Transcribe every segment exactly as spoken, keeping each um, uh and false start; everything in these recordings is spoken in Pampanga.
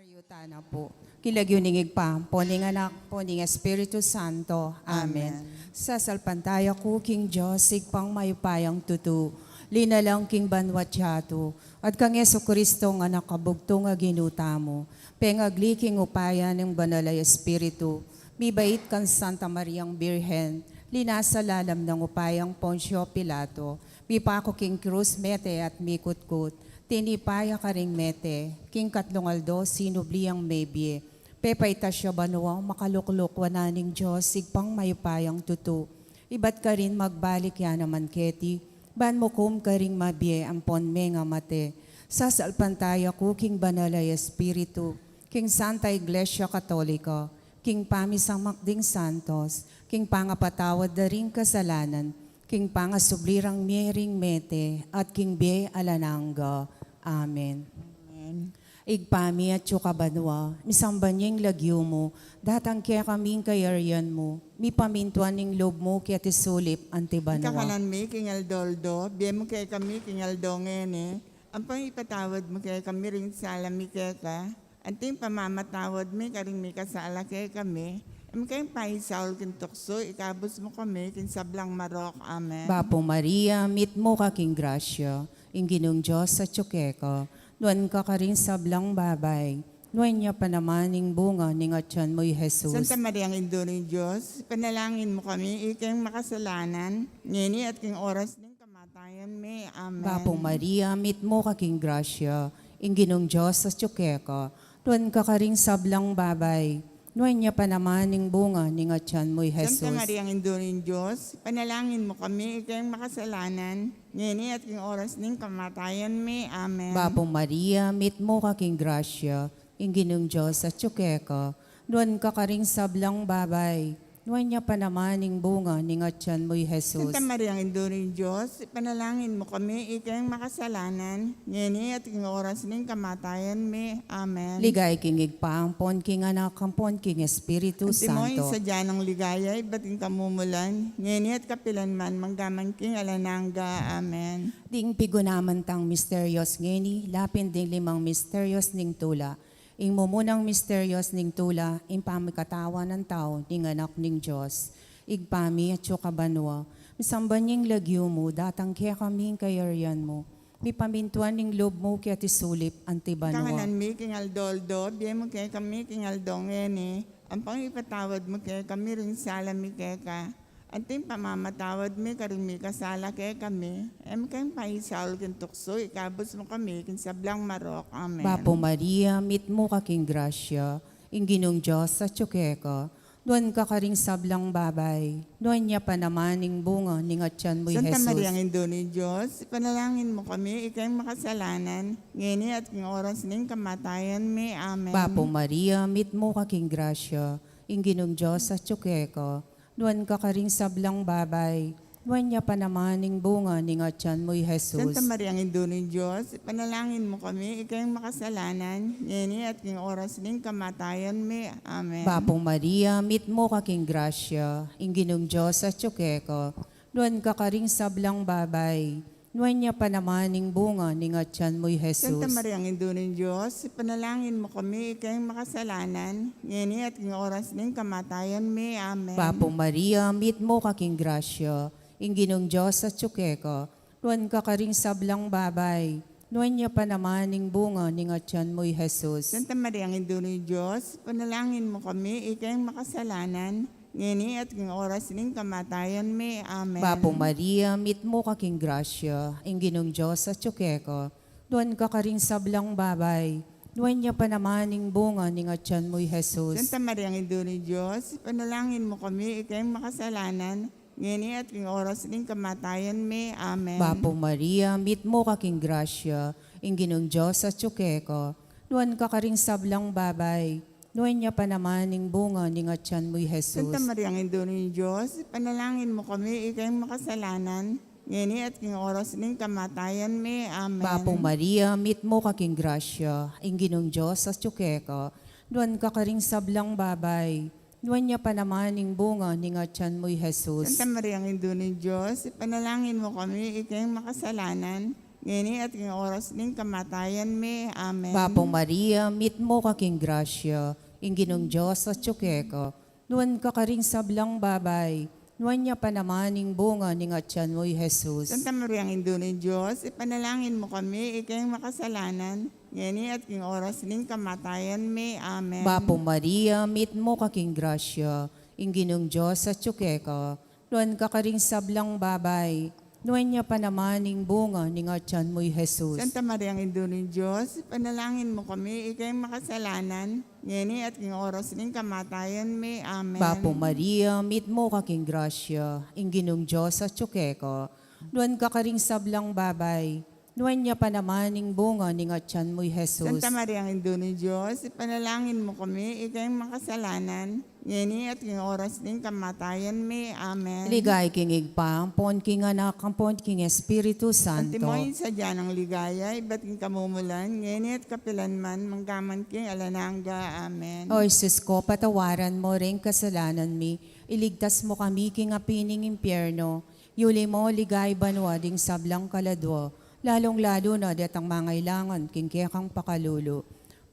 Tayu tana pu. King lagyu ning Ibpa, ampo ning Anak, ampo ning Espiritu Santo. Amen. Amen. Sasalpantaya ku king Dios, Ibpang mayupayang tutu, linalang king banua at yatu, at kang Jesucristo a Anak a bugtung a Ginu tamu, pengagli king upaya ning Banal a Espiritu, mibait kang Santa Mariang Birhen, linasa lalam ning upayang Poncio Pilato, mipaku king krus, mete at mikutkut, tinipa ya karing mete, king katlung aldo sinubli yang mebie, pepaitas ya banua, makalukluk wanan ning Dios, Ibpang mayupayang tutu. Ibat karin magbalik ya naman keti, ban mukum karing mabie ampon mengamate. Sasalpantaya ku king Banal a Espiritu, king Santa Iglesia Katolika, king pamisamak ding santos, king pangapatawad da ring kasalanan, king pangasubli rang mie ring mete, at king bie alang angga. Amen. Amen. Ibpa mi, atsu ka banua, misamban ya ing lagyu mu, datang kekami ing kayarian mu, mipamintuan ing lub mu keti sulip anti banua. Ing kakanan mi king aldo-aldo, ibie mu kekami king aldo ngeni, ampon ipatawad mu kekami ring sala mi keka, anti ing pamamatawad mi karing mikasala kekami, e mu ke paisaul king tuksu, ikabus mu kami king sablang marok. Amen. Bapu Maria, mitmu ka king grasya, ing Ginung Dios atyu keka, nuan ka karing sablang babai, nuan ya pa naman ing bunga ning atyan mu, i Jesus. Santa Mariang Indu ning Dios, ipanalangin mu kami ikeng makasalanan, ngeni at king oras ning kamatayan mi. Amen. Bapu Maria, mitmu ka king grasya, ing Ginung Dios atyu keka, nuan ka karing sablang babai, nuan ya pa naman ing bunga ning atyan mu, i Jesus. Santa Mariang Indu ning Dios, ipanalangin mu kami ikeng makasalanan, ngeni at king oras ning kamatayan mi. Amen. Bapu Maria, mitmu ka king grasya, ing Ginung Dios atyu keka, nuan ka karing sablang babai, nuan ya pa naman ing bunga ning atyan mu, i Jesus. Santa Mariang Indu ning Dios, ipanalangin mu kami ikeng makasalanan, ngeni at king oras ning kamatayan mi. Amen. Ligaya king Ibpa, ampon king Anak, ampon king Espiritu Santo. Antimo ing sadya nang ligaya ibat king kamumulan, ngeni at kapilan man, manggaman king alang angga. Amen. Ding pigunaman tang misterios ngeni, lapin ding limang misterios ning tula. Ing mumunang misterios ning tula, ing pamikatawan nang tau ning Anak ning Dios. Ibpa mi, atyu ka banua, misamban ya ing lagyu mu, datang kekami ing kayarian mu, mipamintuan ing lub mu keti sulip anti banua. Ing kakanan mi king aldo-aldo, ibie mu kekami king aldo ngeni, ampon ipatawad mu kekami ring sala mi keka, anti ing pamamatawad mi karing mikasala kekami, e mu ke paisaul king tuksu, ikabus mu kami king sablang marok. Amen. Bapu Maria, mitmu ka king grasya, ing Ginung Dios atyu keka, nuan ka karing sablang babai, nuan ya pa naman ing bunga ning atyan mu, i Jesus. Santa Mariang Indu ning Dios, ipanalangin mu kami ikeng makasalanan, ngeni at king oras ning kamatayan mi. Amen. Bapu Maria, mitmu ka king grasya, ing Ginung Dios atyu keka, nuan ka karing sablang babai, nuan ya pa naman ing bunga ning atyan mu, i Jesus. Santa Mariang Indu ning Dios, ipanalangin mu kami ikeng makasalanan, ngeni at king oras ning kamatayan mi. Amen. Bapu Maria, mitmu ka king grasya, ing Ginung Dios atyu keka, nuan ka karing sablang babai, nuan ya pa naman ing bunga ning atyan mu, i Jesus. Santa Mariang Indu ning Dios, ipanalangin mu kami ikeng makasalanan, ngeni at king oras ning kamatayan mi. Amen. Bapu Maria, mitmu ka king grasya, ing Ginung Dios atyu keka, nuan ka karing sablang babai, nuan ya pa naman ing bunga ning atyan mu, i Jesus. Santa Mariang Indu ning Dios, ipanalangin mu kami ikeng makasalanan, ngeni at king oras ning kamatayan mi. Amen. Bapu Maria, mitmu ka king grasya, ing Ginung Dios atyu keka, nuan ka karing sablang babai, nuan ya pa naman ing bunga ning atyan mu, i Jesus. Santa Mariang Indu ning Dios, ipanalangin mu kami ikeng makasalanan, ngeni at king oras ning kamatayan mi. Amen. Bapu Maria, mitmu ka king grasya, ing Ginung Dios atyu keka, nuan ka karing sablang babai, nuan ya pa naman ing bunga ning atyan mu, i Jesus. Santa Mariang Indu ning Dios, ipanalangin mu kami ikeng makasalanan, ngeni at king oras ning kamatayan mi. Amen. Bapu Maria, mitmu ka king grasya, ing Ginung Dios atyu keka, nuan ka karing sablang babai, nuan ya pa naman ing bunga ning atyan mu, i Jesus. Santa Mariang Indu ning Dios, ipanalangin mu kami ikeng makasalanan, ngeni at king oras ning kamatayan mi. Amen. Bapu Maria, mitmu ka king grasya, ing Ginung Dios atyu keka, nuan ka karing sablang babai, nuan ya pa naman ing bunga ning atian mu, i Jesus. Santa Maria, Indu ning Dios, ipanalangin mu kami, ikeng makasalanan, ngeni at king oras ning kamatayan mi. Amen. Bapu Maria, mitmu ka king grasya, ing Ginung Dios atyu keka, nuan ka karing sablang babai, nuan ya pa naman ing bunga ning atian mu, i Jesus. Santa Maria, Indu ning Dios, ipanalangin mu kami, ikeng makasalanan, ngeni at king oras ning kamatayan mi. Amen. Bapu Maria, mitmu ka king grasya, ing Ginung Dios atyu keka, nuan ka karing sablang babai, nuan ya pa naman ing bunga ning atian mu, i Jesus. Santa Maria, Indu ning Dios, ipanalangin mu kami, ikeng makasalanan, ngeni at king oras ning kamatayan mi. Amen. Ligaya king Ibpa, ampon king Anak, ampon king Espiritu Santo. Antimo ing sadya nang ligaya, ibat king kamumulan, ngeni at kapilan man, manggaman king alang angga. Amen. O Jesus ko, patawaran mu ring kasalanan mi, iligtas mu kami king api ning impyerno, yuli mu king banua ding sablang kaladua, lalung-lalu na detang mangailangan king kekang pakalulu.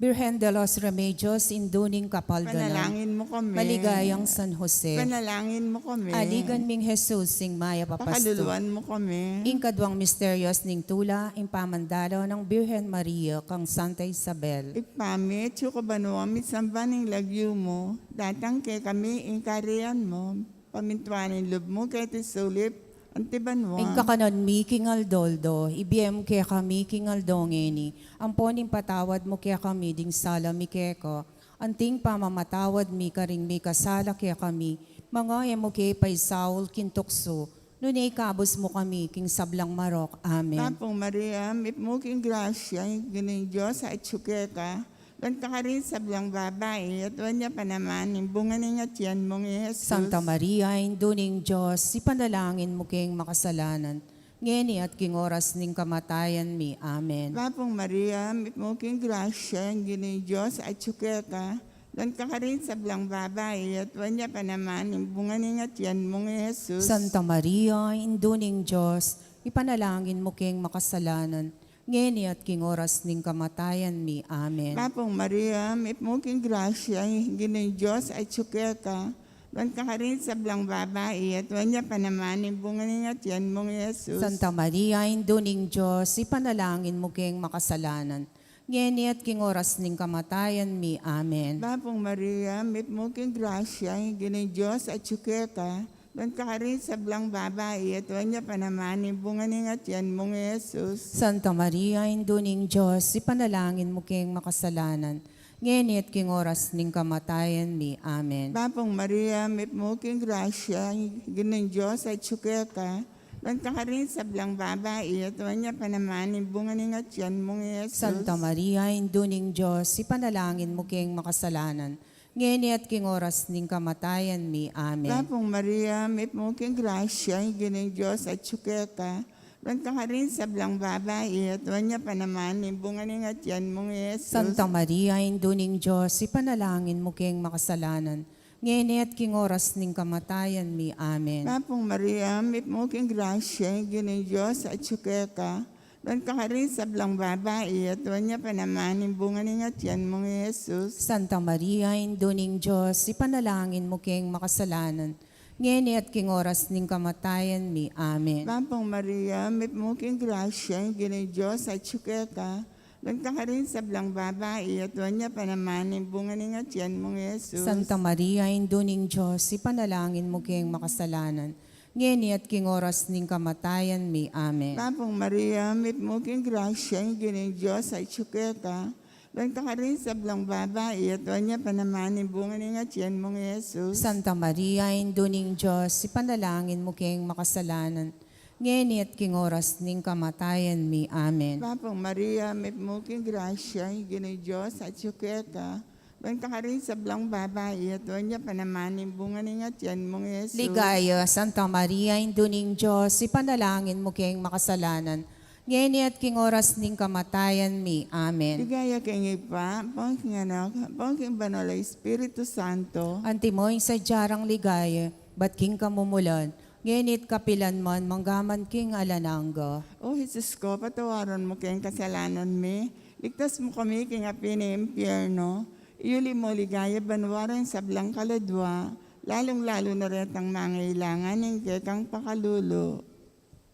Birhen de los Remedios, Indu ning Kapaldanan. Panalangin mu kami. Maligayang San Jose. Panalangin mu kami. Aligan ming Jesus, ing mayap a pastor. Pakaluluan mu kami. Ing kaduang misterios ning tula, ing pamandalo nang Birhen Maria kang Santa Isabel. Ibpa mi, atsu ka banua, misamban ing lagyu mu, datang kekami ing kayarian mu, pamintuan ing lub mu keti sulip anti banua. Ing kakanan mi king aldo-aldo, ibie mu kekami king aldo ngeni, ampon ipatawad mu kekami ding sala mi keka, anti ing pamamatawad mi karing mikasala kekami, manga e mu ke paisaul king tuksu, nune ikabus mu kami king sablang marok. Amen. Bapu Maria, mitmu ka king grasya, ing Ginung Dios atyu keka, nuan ka karing sablang babai, at nuan ya pa naman ing bunga ning atian mu, i Jesus. Santa Maria, Indu ning Dios, ipanalangin mu keng makasalanan, ngeni at king oras ning kamatayan mi. Amen. Bapu Maria, mitmu ka king grasya, ing Ginung Dios atyu keka, nuan ka karing sablang babai, at nuan ya pa naman ing bunga ning atian mu, i Jesus. Santa Maria, Indu ning Dios, ipanalangin mu keng makasalanan, ngeni at king oras ning kamatayan mi. Amen. Bapu Maria, mitmu ka king grasya, ing Ginung Dios atyu keka, nuan ka karing sablang babai, at nuan ya pa naman ing bunga ning atian mu, i Jesus. Santa Maria, Indu ning Dios, ipanalangin mu keng makasalanan, ngeni at king oras ning kamatayan mi. Amen. Bapu Maria, mitmu ka king grasya, ing Ginung Dios atyu keka, nuan ka karing sablang babai, at nuan ya pa naman ing bunga ning atian mu, i Jesus. Santa Maria, Indu ning Dios, ipanalangin mu keng makasalanan, ngeni at king oras ning kamatayan mi. Amen. Bapu Maria, mitmu ka king grasya, ing Ginung Dios atyu keka, nuan ka karing sablang babai, at nuan ya pa naman ing bunga ning atian mu, i Jesus. Santa Maria, Indu ning Dios, ipanalangin mu keng makasalanan, ngeni at king oras ning kamatayan mi. Amen. Bapu Maria, mitmu ka king grasya, ing Ginung Dios atyu keka, nuan ka karing sablang babai, at nuan ya pa naman ing bunga ning atian mu, i Jesus. Santa Maria, Indu ning Dios, ipanalangin mu keng makasalanan, ngeni at king oras ning kamatayan mi. Amen. Bapu Maria, mitmu ka king grasya, ing Ginung Dios atyu keka, nuan ka karing sablang babai, at nuan ya pa naman ing bunga ning atian mu, i Jesus. Santa Maria, Indu ning Dios, ipanalangin mu keng makasalanan, ngeni at king oras ning kamatayan mi. Amen. Bapu Maria, mitmu ka king grasya, ing Ginung Dios atyu keka, nuan ka karing sablang babai, at nuan ya pa naman ing bunga ning atian mu, i Jesus. Santa Maria, Indu ning Dios, ipanalangin mu keng makasalanan, ngeni at king oras ning kamatayan mi. Amen. Bapu Maria, mitmu ka king grasya, ing Ginung Dios atyu keka, nuan ka karing sablang babai, at nuan ya pa naman ing bunga ning atian mu, i Jesus. Santa Maria, Indu ning Dios, ipanalangin mu keng makasalanan, ngeni at king oras ning kamatayan mi. Amen. Bapu Maria, mitmu ka king grasya, ing Ginung Dios atyu keka, nuan ka karing sablang babai, at nuan ya pa naman ing bunga ning atian mu, i Jesus. Ligaya, Santa Maria, Indu ning Dios, ipanalangin mu keng makasalanan, ngeni at king oras ning kamatayan mi. Amen. Ligaya king Ibpa, ampon king Anak, ampon king Banal a Espiritu Santo. Antimo ing sadya rang ligaya, ibat king kamumulan, Ngeni't kapilan man, manggaman king alang angga. O Jesus ko, patawaran mu keng kasalanan mi, ligtas mu kami king api ning impyerno, iuli mu king ligaya banua ring sablang kaladua, lalung-lalu na retang mangailangan ning kekang pakalulu.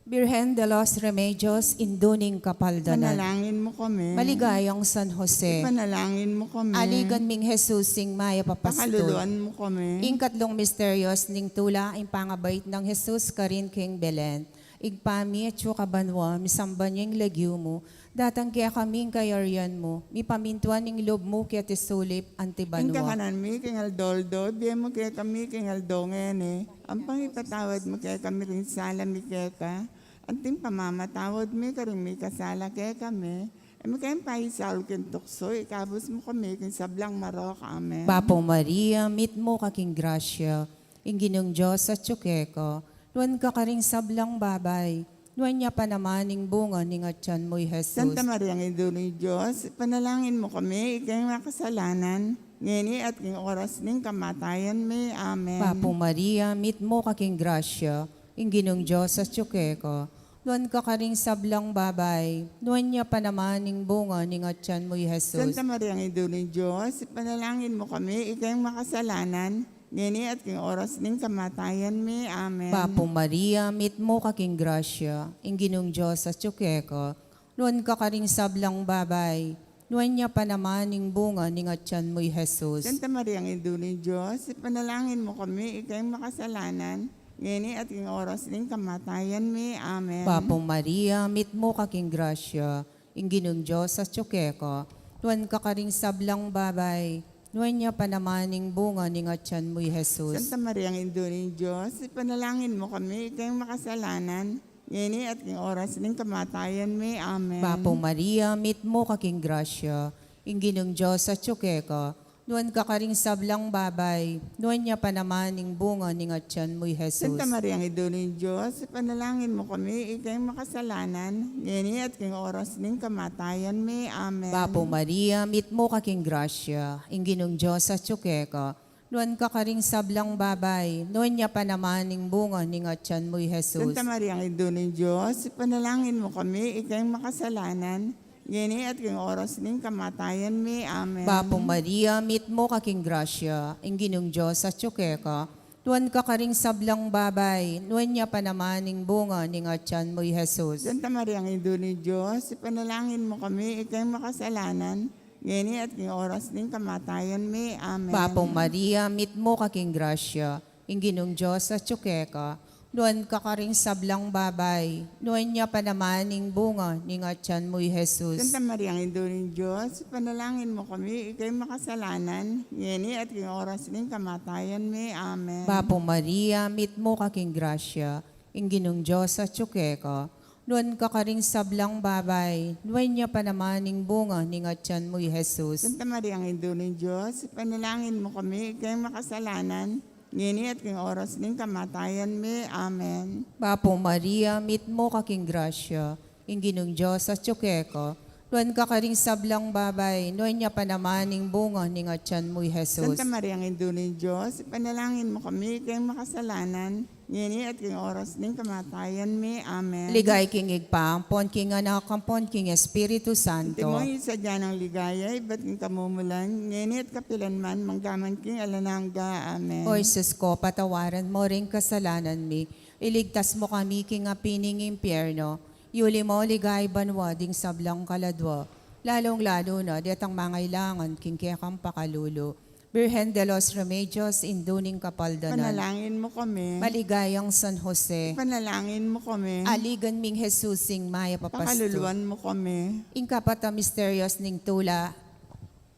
Birhen de los Remedios, Indu ning Kapaldanan. Panalangin mu kami. Maligayang San Jose. Panalangin mu kami. Aligan ming Jesus, ing mayap a pastul. Pakaluluan mu kami. Ing katlung misteryos ning tula, ing pangabait nang Jesus karin king Belen. Ibpa mi, atsu ka banua, misamban ya ing lagyu mu, datang kekami ing kayarian mu, mipamintuan ing lub mu keti sulip anti banua. Ing kakanan mi king aldo-aldo, ibie mu kekami king aldo ngeni, ampong ipatawad mu kekami ring sala mi keka, anti ing pamamatawad mi karing mikasala kekami, e mu ke paisaul king tuksu, ikabus mu kami king sablang marok. Amen. Bapu Maria, mitmu ka king grasya, ing Ginung Dios atsu keka, nuan ka karing sablang babai, nuan ya pa naman ing bunga ning atian mu, i Jesus. Santa Maria, Indu ning Dios, ipanalangin mu kami, ikeng makasalanan, ngeni at king oras ning kamatayan mi. Amen. Bapu Maria, mitmu ka king grasya, ing Ginung Dios atsu keka, nuan ka karing sablang babai, nuan ya pa naman ing bunga ning atian mu, i Jesus. Santa Maria, Indu ning Dios, ipanalangin mu kami, ikeng makasalanan, ngeni at king oras ning kamatayan mi. Amen. Bapu Maria, mitmu ka king grasya, ing Ginung Dios atsu keka, nuan ka karing sablang babai, nuan ya pa naman ing bunga ning atian mu, i Jesus. Santa Maria, Indu ning Dios, ipanalangin mu kami, ikeng makasalanan, ngeni at king oras ning kamatayan mi. Amen. Bapu Maria, mitmu ka king grasya, ing Ginung Dios atsu keka, nuan ka karing sablang babai, nuan ya pa naman ing bunga ning atian mu, i Jesus. Santa Maria, Indu ning Dios, ipanalangin mu kami, ikeng makasalanan, ngeni at king oras ning kamatayan mi. Amen. Bapu Maria, mitmu ka king grasya, ing Ginung Dios atsu keka, nuan ka karing sablang babai, nuan ya pa naman ing bunga ning atian mu, i Jesus. Santa Maria, Indu ning Dios, ipanalangin mu kami, ikeng makasalanan, ngeni at king oras ning kamatayan mi. Amen. Bapu Maria, mitmu ka king grasya, ing Ginung Dios atsu keka, nuan ka karing sablang babai, nuan ya pa naman ing bunga ning atian mu, i Jesus. Santa Maria, Indu ning Dios, ipanalangin mu kami, ikeng makasalanan, ngeni at king oras ning kamatayan mi. Amen. Bapu Maria, mitmu ka king grasya, ing Ginung Dios atsu keka, nuan ka karing sablang babai, nuan ya pa naman ing bunga ning atian mu, i Jesus. Santa Maria, Indu ning Dios, ipanalangin mu kami, ikeng makasalanan, ngeni at king oras ning kamatayan mi. Amen. Bapu Maria, mitmu ka king grasya, ing Ginung Dios atsu keka, nuan ka karing sablang babai, nuan ya pa naman ing bunga ning atian mu, i Jesus. Santa Maria, Indu ning Dios, ipanalangin mu kami, ikeng makasalanan, ngeni at king oras ning kamatayan mi. Amen. Bapu Maria, mitmu ka king grasya, ing Ginung Dios atsu keka, nuan ka karing sablang babai, nuan ya pa naman ing bunga ning atian mu, i Jesus. Santa Maria, Indu ning Dios, ipanalangin mu kami, ikeng makasalanan, ngeni at king oras ning kamatayan mi. Amen. Bapu Maria, mitmu ka king grasya, ing Ginung Dios atsu keka, nuan ka karing sablang babai, nuan ya pa naman ing bunga ning atian mu, i Jesus. Santa Maria, Indu ning Dios, ipanalangin mu kami, ikeng makasalanan, ngeni at king oras ning kamatayan mi. Amen. Ligaya king Ibpa, ampon king Anak, ampon king Espiritu Santo. Antimo ing sadya nang ligaya, ibat king kamumulan, ngeni at kapilan man, manggaman king alang angga. Amen. O Jesus ko, patawaran mu ring kasalanan mi, iligtas mu kami king api ning impyerno, iuli mu king ligaya banua ding sablang kaladua, lalung-lalu na detang mangailangan king kekang pakalulu. Birhen de los Remedios, Indu ning Kapaldanan. Panalangin mu kami. Maligayang San Jose. Panalangin mu kami. Aligan ming Jesus, ing mayap a pastul. Pakaluluan mu kami. Ing kapat a misteryos ning tula,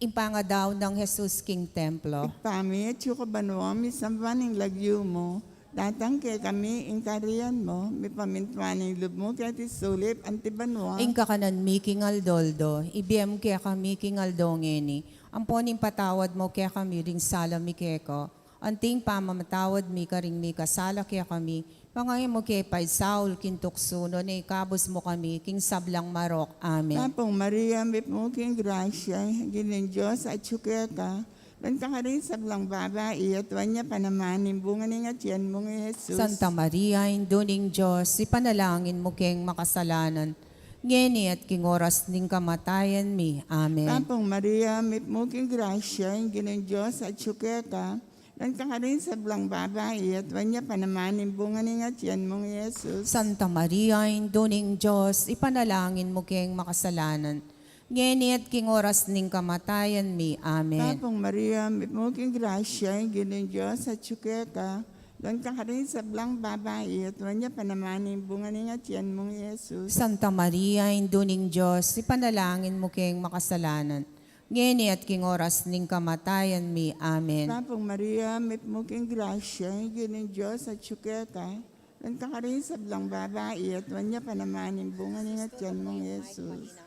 ing pangadaun nang Jesus king templo. Ibpa mi, atsu ka banua, misamban ing lagyu mu, datang kekami ing kayarian mu, mipamintuan ing lub mu keti sulip anti banua. Ing kakanan mi king aldo-aldo, ibie mu kekami king aldo ngeni, ampon ipatawad mu kekami ring sala mi keka, anti ing pamamatawad mi karing mikasala kekami, manga e mu ke paisaul king tuksu, nune ikabus mu kami king sablang marok. Amen. Bapu Maria, mitmu ka king grasya, ing Ginung Dios atsu keka, Nuan ka karing sablang babai, at nuan ya pa naman ing bunga ning atian mung i Jesus. Santa Maria, Indu ning Dios, ipanalangin mu keng makasalanan, ngeni at king oras ning kamatayan mi. Amen. Bapu Maria, mitmu ka king grasya, ing Ginung Dios atyu keka. Nuan ka karing sablang babai, at nuan ya pa naman ing bunga ning atian mung i Jesus. Santa Maria, Indu ning Dios, ipanalangin mu keng makasalanan, ngeni at king oras ning kamatayan mi. Amen. Bapu Maria, mitmu ka king grasya, ing Ginung Dios atyu keka. Nuan ka karing sablang babai, at nuan ya pa naman ing bunga ning atian mung i Jesus. Santa Maria, Indu ning Dios, ipanalangin mu keng makasalanan, ngeni at king oras ning kamatayan mi. Amen. Bapu Maria, mitmu ka king grasya, ing Ginung Dios atyu keka. Nuan ka karing sablang babai, at nuan ya pa naman ing bunga ning atian mung i Jesus.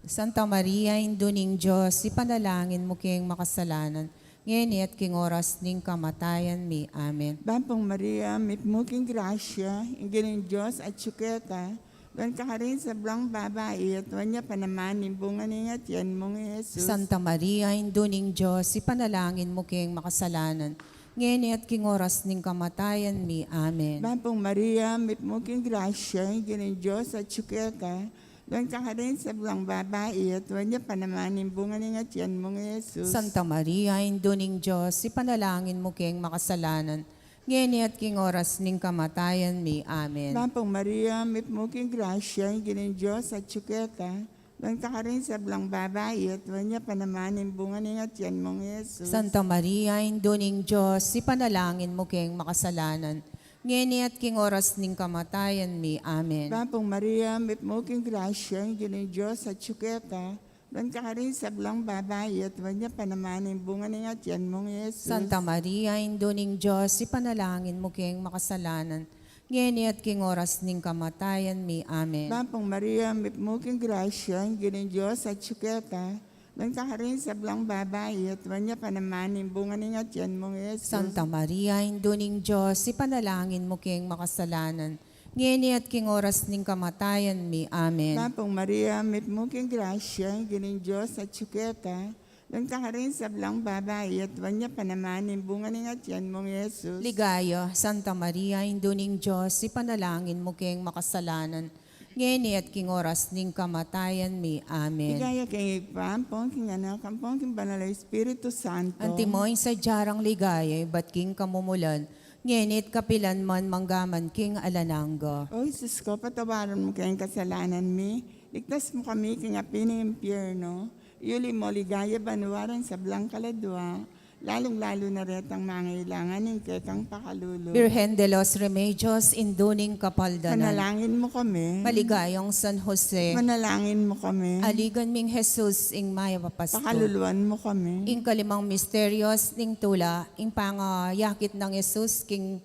Santa Maria, Indu ning Dios, ipanalangin mu keng makasalanan, ngeni at king oras ning kamatayan mi. Amen. Bapu Maria, mitmu ka king grasya, ing Ginung Dios atyu keka. Nuan ka karing sablang babai, at nuan ya pa naman ing bunga ning atian mung i Jesus. Santa Maria, Indu ning Dios, ipanalangin mu keng makasalanan, ngeni at king oras ning kamatayan mi. Amen. Bapu Maria, mitmu ka king grasya, ing Ginung Dios atyu keka. Nuan ka karing sablang babai, at nuan ya pa naman ing bunga ning atian mung i Jesus. Santa Maria, Indu ning Dios, ipanalangin mu keng makasalanan, ngeni at king oras ning kamatayan mi. Amen. Bapu Maria, mitmu ka king grasya, ing Ginung Dios atyu keka. Nuan ka karing sablang babai, at nuan ya pa naman ing bunga ning atian mung i Jesus. Santa Maria, Indu ning Dios, ipanalangin mu keng makasalanan, ngeni at king oras ning kamatayan mi. Amen. Bapu Maria, mitmu ka king grasya, ing Ginung Dios atyu keka. Nuan ka karing sablang babai, at nuan ya pa naman ing bunga ning atian mung i Jesus. Santa Maria, Indu ning Dios, ipanalangin mu keng makasalanan, ngeni at king oras ning kamatayan mi. Amen. Bapu Maria, mitmu ka king grasya, ing Ginung Dios atyu keka. Nuan ka karing sablang babai, at nuan ya pa naman ing bunga ning atian mung i Jesus. Santa Maria, Indu ning Dios, ipanalangin mu keng makasalanan, ngeni at king oras ning kamatayan mi. Amen. Bapu Maria, mitmu ka king grasya, ing Ginung Dios atyu keka. Nuan ka karing sablang babai, at nuan ya pa naman ing bunga ning atian mung i Jesus. Ligaya, Santa Maria, Indu ning Dios, ipanalangin mu keng makasalanan, ngeni at king oras ning kamatayan mi. Amen. Ligaya king Ibpa, ampon king Anak, ampon king Banal a Espiritu Santo. Antimo ing sadya rang ligaya ibat king kamumulan, ngeni at kapilan man, mangga man king alang angga. O Jesus ko, patawaran mu keng kasalanan mi, ligtas mu kami king api ning impyerno, iyuli mu king ligaya banua ring sablang kaladua, lalung-lalu na retang mangailangan ning kekang pakalulu. Birhen de los Remedios, Indu ning Kapaldanan. Panalangin mu kami. Maligayang San Jose. Panalangin mu kami. Aligan ming Jesus, ing mayap a pastor. Pakaluluan mu kami. Ing kalimang misterios ning tula, ing pangayakit nang Jesus king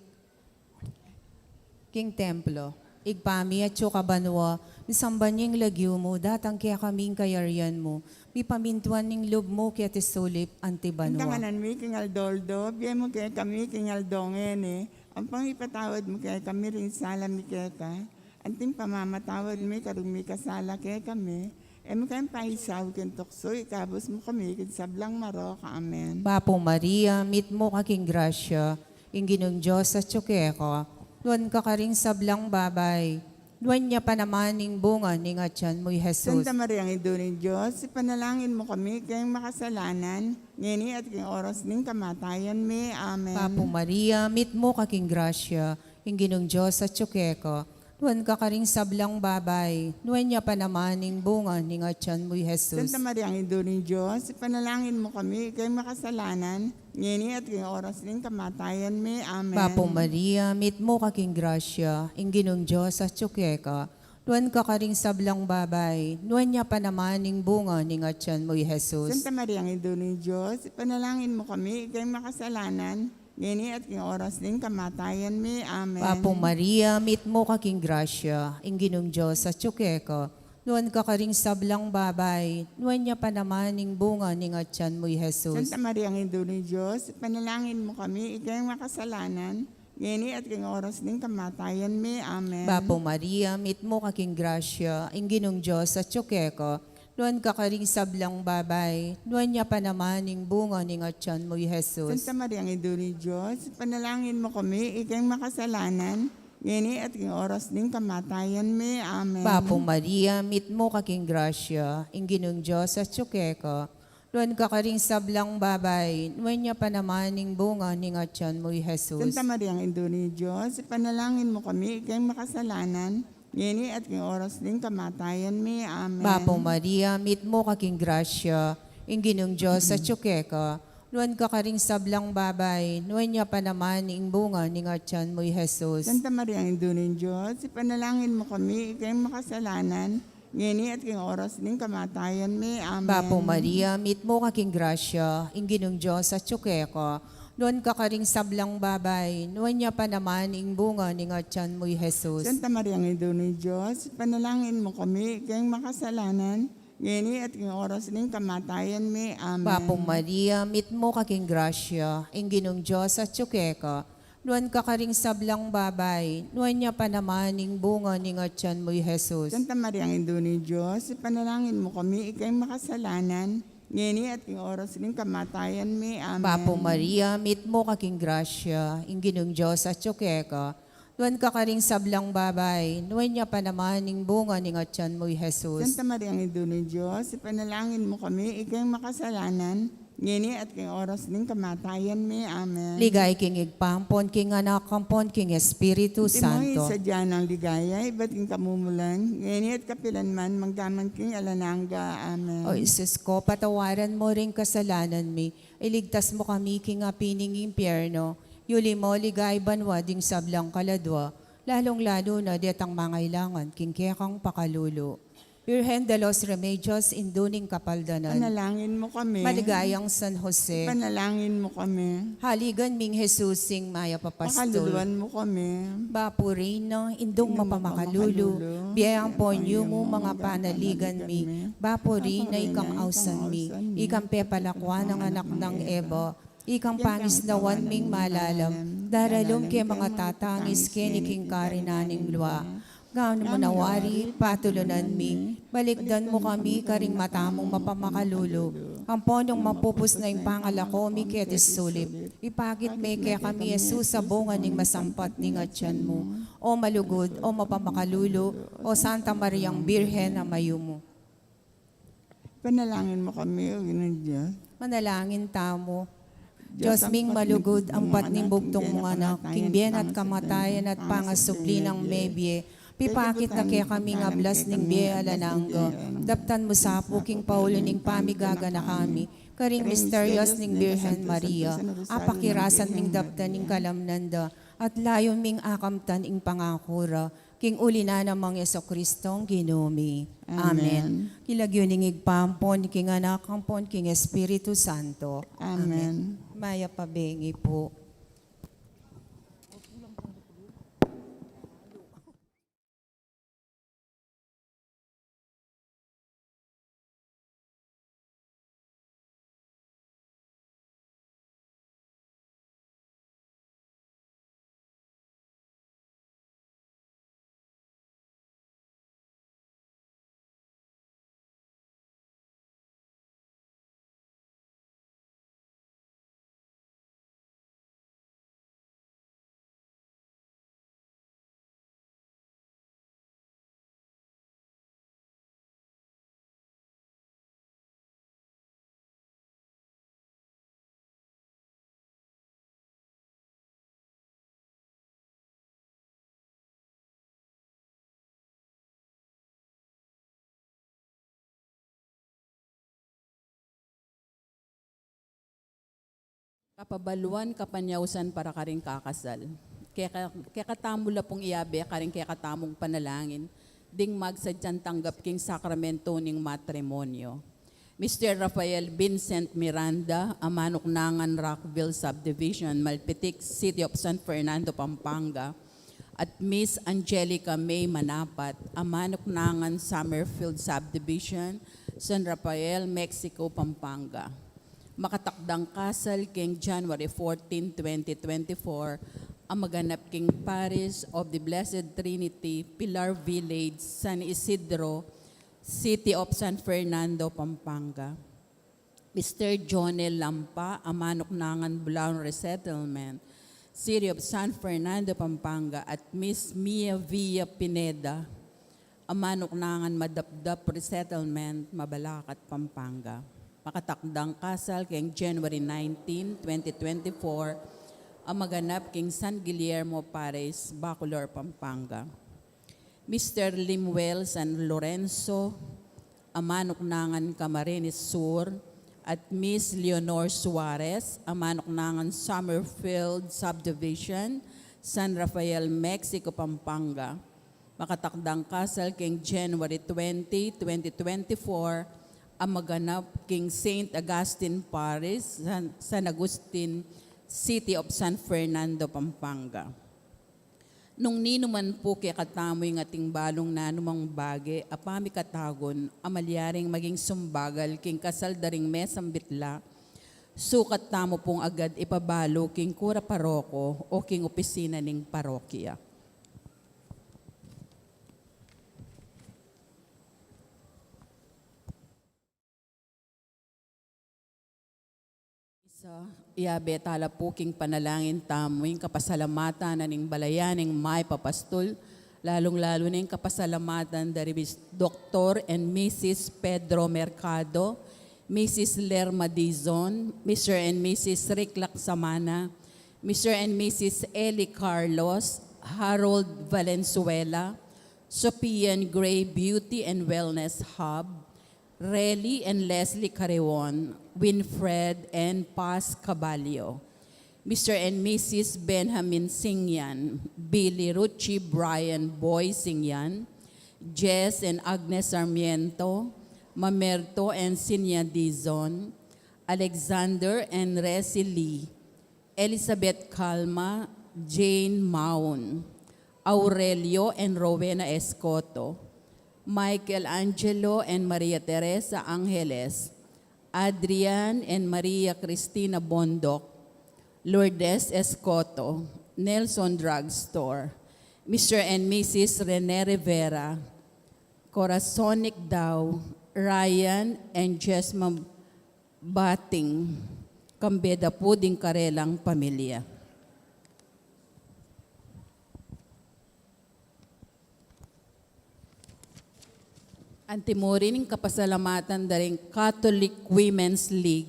king templo. Ibpa mi, atsu ka banua, misamban ya ing lagyu mu, datang kekami ing kayarian mu, mipamintuan ing lub mu keti sulip anti banua. Ing kakanan mi king aldo-aldo, ibie mu kekami king aldo ngeni, ampon ipatawad mu kekami ring sala mi keka, anti ing pamamatawad mi karing mikasala kekami, e mu ke paisaul king tuksu, ikabus mu kami king sablang marok. Amen. Bapu Maria, mitmu ka king grasya, ing Ginung Dios atyu keka, nuan ka karing sablang babai, nuan ya pa naman ing bunga ning atian mu, i Jesus. Santa Maria, Indu ning Dios, ipanalangin mu kami keng makasalanan, ngeni at king oras ning kamatayan mi. Amen. Bapu Maria, mitmu ka king grasya, ing Ginung Dios atyu keka, nuan ka karing sablang babai, nuan ya pa naman ing bunga ning atian mu, i Jesus. Santa Maria, Indu ning Dios, ipanalangin mu kami keng makasalanan, ngeni at king oras ning kamatayan mi. Amen. Bapu Maria, mitmu ka king grasya, ing Ginung Dios atyu keka, nuan ka karing sablang babai, nuan ya pa naman ing bunga ning atian mu, i Jesus. Santa Maria, Indu ning Dios, ipanalangin mu kami keng makasalanan, ngeni at king oras ning kamatayan mi. Amen. Bapu Maria, mitmu ka king grasya, ing Ginung Dios atyu keka, nuan ka karing sablang babai, nuan ya pa naman ing bunga ning atian mu, i Jesus. Santa Maria, Indu ning Dios, ipanalangin mu kami keng makasalanan, ngeni at king oras ning kamatayan mi. Amen. Bapu Maria, mitmu ka king grasya, ing Ginung Dios atyu keka, Nuan ka karing sablang babai, nuan ya pa naman ing bunga ning atian mu, i Jesus. Santa Maria, Indu ning Dios, ipanalangin mu kami, ikeng makasalanan, ngeni at king oras ning kamatayan mi. Amen. Bapu Maria, mitmu ka king grasya, ing Ginung Dios atyu keka. Nuan ka karing sablang babai, nuan ya pa naman ing bunga ning atian mu, i Jesus. Santa Maria, Indu ning Dios, ipanalangin mu kami, ikeng makasalanan, ngeni at king oras ning kamatayan mi. Amen. Bapu Maria, mitmu ka king grasya, ing Ginung Dios atyu keka. Nuan ka karing sablang babai, nuan ya pa naman ing bunga ning atian mu, i Jesus. Santa Maria, Indu ning Dios, ipanalangin mu kami, ikeng makasalanan, ngeni at king oras ning kamatayan mi. Amen. Bapu Maria, mitmu ka king grasya, ing Ginung Dios atyu keka. Nuan ka karing sablang babai, nuan ya pa naman ing bunga ning atian mu, i Jesus. Santa Maria, Indu ning Dios, ipanalangin mu kami, ikeng makasalanan, ngeni at king oras ning kamatayan mi. Amen. Bapu Maria, mitmu ka king grasya, ing Ginung Dios atyu keka. Nuan ka karing sablang babai, nuan ya pa naman ing bunga ning atian mu, i Jesus. Santa Maria, Indu ning Dios, ipanalangin mu kami, ikeng makasalanan, ngeni at king oras ning kamatayan mi. Amen. Bapu Maria, mitmu ka king grasya, ing Ginung Dios atyu keka. Nuan ka karing sablang babai, nuan ya pa naman ing bunga ning atian mu, i Jesus. Santa Maria, Indu ning Dios, ipanalangin mu kami, ikeng makasalanan, ngeni at king oras ning kamatayan mi. Amen. Ligaya king Ibpa ampon king Anak ampon king Espiritu Santo. Iti mu ing sadya nang ligaya, ibat king kamumulan, ngeni at kapilan man, manggaman king alang angga. Amen. O Jesus ko, patawaran mu ring kasalanan mi, iligtas mu kami king api ning impyerno, yuli mu king banua ding sablang kaladua, lalung-lalu na detang mangailangan king kekang pakalulu. Virgen de los Remedios, Indu ning Kapaldanan. Panalangin mu kami. Maligayang San Jose. Panalangin mu kami. Haligan ming Jesus, ing mayap a pastul. Pakaluluan mu kami. Bapu Reyna, Indung mapamakalulu, bie ampon yumu ing panaligan mi. Bapu Reyna, ikang ausan mi, ikang pepalakuan ning anak nang Eva, ikang pangisnawan ming malalam, daralung ke mangatatangis keni king karinan ning lua. Ganu mu na wari, patulunan mi, balikdan mu kami karing mata mung mapamakalulu, ampon nung mapupus na ing pangalako mi keti sulip, ipakit me kekami i Jesus a bunga ning masampat ning atian mu. O malugud, o mapamakalulu, o Santa Mariang Birhen a mayumu. Panalangin mu kami, O Ginung Dios. Manalangin tamu. Dios ming malugud, ampat ning bugtung mung Anak, king bie na at kamatayan at pangasubli nang mebie, pipakit na kekami ing ablas ning bie alang angga. Daptan mu sa pu king paulu ning pamigaganaka mi karing misteryos ning Birhen Maria, apakirasan ming daptan ing kalamnan da, at layun ming akamtan ing pangaku ra, king uli na namang Jesucristong Ginu mi. Amen. Amen. King lagyu ning Ibpa ampon king Anak ampon king Espiritu Santo. Amen. Amen. Mayap a bengi pu. Kapabaluan, kapanyausan para karing kakasal. Keka, kekatamu la pung iabe karing kekatamung panalangin ding magsadyang tanggap king sakramento ning matrimonyo. Mister Rafael Vincent Miranda, a manuknangan Rockville Subdivision, Malpitik, City of San Fernando, Pampanga, at Miss Angelica May Manapat, a manuknangan Summerfield Subdivision, San Rafael, Mexico, Pampanga. Makatakdang kasal keng January fourteen, twenty twenty-four, a maganap king Parish of the Blessed Trinity, Pilar Village, San Isidro, City of San Fernando, Pampanga. Mister Jonel Lampa, a manuknangan Bulaon Resettlement, City of San Fernando, Pampanga, at Miss Mia Villa Pineda, a manuknangan Madapdap Resettlement, Mabalacat, Pampanga. Makatakdang kasal keng January nineteen, twenty twenty-four, a maganap keng San Guillermo Parish, Bacolor, Pampanga. Mister Limuel San Lorenzo, a manuknangan Camarines Sur, at Miss Leonor Suarez, a manuknangan Summerfield Subdivision, San Rafael, Mexico, Pampanga. Makatakdang kasal keng January twenty, twenty twenty-four, a maganap keng Saint Augustine Parish, San, San Agustin, City of San Fernando, Pampanga. Nung ninuman pu kekatamu ing ating balung nanumang bage a pamikatagun a malyaring maging sumbagal king kasal da ring mesang bitla, sukat tamu pung agad ipabalu king kura paroko o king opisina ning parokya. Sa, yabe tala pu king panalangin tamu ing kapasalamatan na ning balayan ning mayap a pastul, lalung-lalu na ing kapasalamatan da ri Bis-, Doktor and Missus Pedro Mercado, Missus Lerma Dizon, Mister and Missus Rick Laksamana, Mister and Missus Eli Carlos, Harold Valenzuela, Sophia and Gray Beauty and Wellness Hub, Relly and Leslie Carreon, Winfred and Paz Caballo, Mister and Missus Benjamin Singyan, Billy Ruchi Brian Boy Singyan, Jess and Agnes Sarmiento, Mamerto and Sinya Dizon, Alexander and Resi Lee, Elizabeth Calma, Jane Maun, Aurelio and Rowena Escoto, Michael Angelo and Maria Teresa Angeles, Adrian and Maria Cristina Bondoc, Lourdes Escoto, Nelson Drugstore, Mister and Missus Rene Rivera, Corazonic Dao, Ryan and Jesma Bating, kambe da pu ding karelang pamilya. Antimurin ing kapasalamatan da ring Catholic Women's League,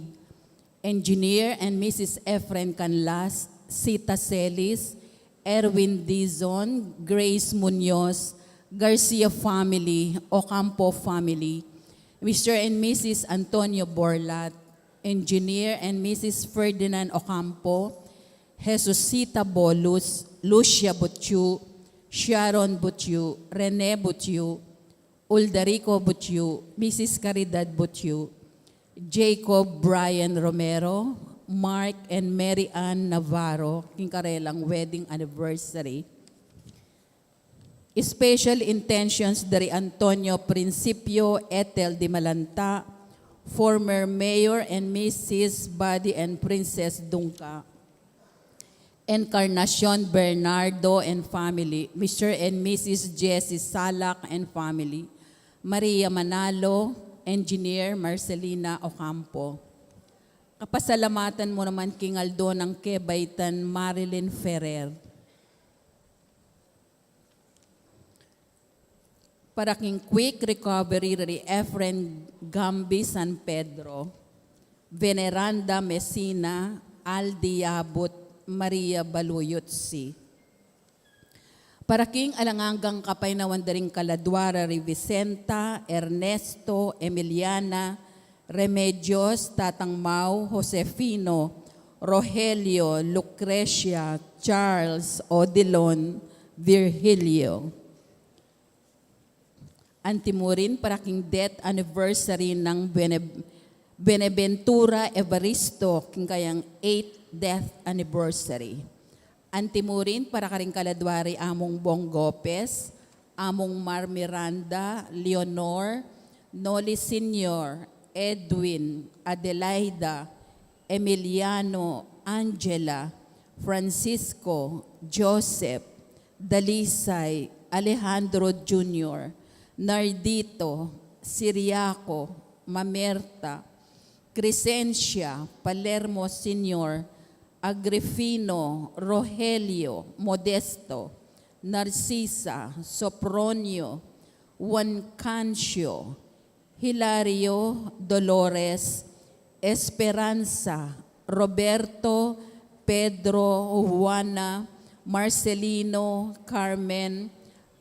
Engineer and Missus Efren Canlas, Sita Celis, Erwin Dizon, Grace Munoz, Garcia family, Ocampo family, Mister and Missus Antonio Borlat, Engineer and Missus Ferdinand Ocampo, Jesusita Bolus, Lucia Butyu, Sharon Butyu, Rene Butyu, Uldarico Butyu, Missus Caridad Butyu, Jacob Brian Romero, Mark and Mary Ann Navarro, king karelang wedding anniversary. Special intentions da ri Antonio Principio, Ethel Dimalanta, former Mayor and Missus Buddy and Princess Dungca, Encarnacion Bernardo and family, Mister and Missus Jessie Salak and family, Maria Manalo, Engineer Marcelina Ocampo. Kapasalamatan mu naman king aldo nang kebaitan Marilyn Ferrer. Para king quick recovery ri Efren Gambi San Pedro, Veneranda Messina, Aldi Yabut, Maria Baluyutsi. Para king alang anggang kapaynawan da ring kaladwa ra ri Vicenta, Ernesto, Emiliana, Remedios, Tatang Mau, Josefino, Rogelio, Lucrecia, Charles, Odilon, Virgilio. Antimurin para king death anniversary nang Bene-, Beneventura Evaristo, king kayang eighth death anniversary. Antimurin para karing kaladwa ri Among Bong Gopez, Among Mar Miranda, Leonor, Noli Senior, Edwin, Adelaida, Emiliano, Angela, Francisco, Joseph, Dalisay, Alejandro Junior, Nardito, Siriaco, Mamerta, Crescencia, Palermo Senior, Agrifino, Rogelio, Modesto, Narcisa, Sopronio, Juan Cancio, Hilario, Dolores, Esperanza, Roberto, Pedro, Juana, Marcelino, Carmen,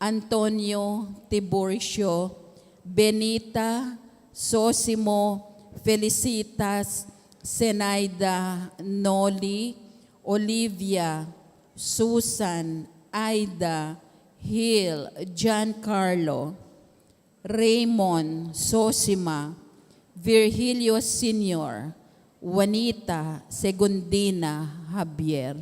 Antonio, Tiburcio, Benita, Sosimo, Felicitas, Zenaida, Noli, Olivia, Susan, Aida, Hil, Giancarlo, Raymond, Sosima, Virgilio Senior, Juanita, Segundina, Javier.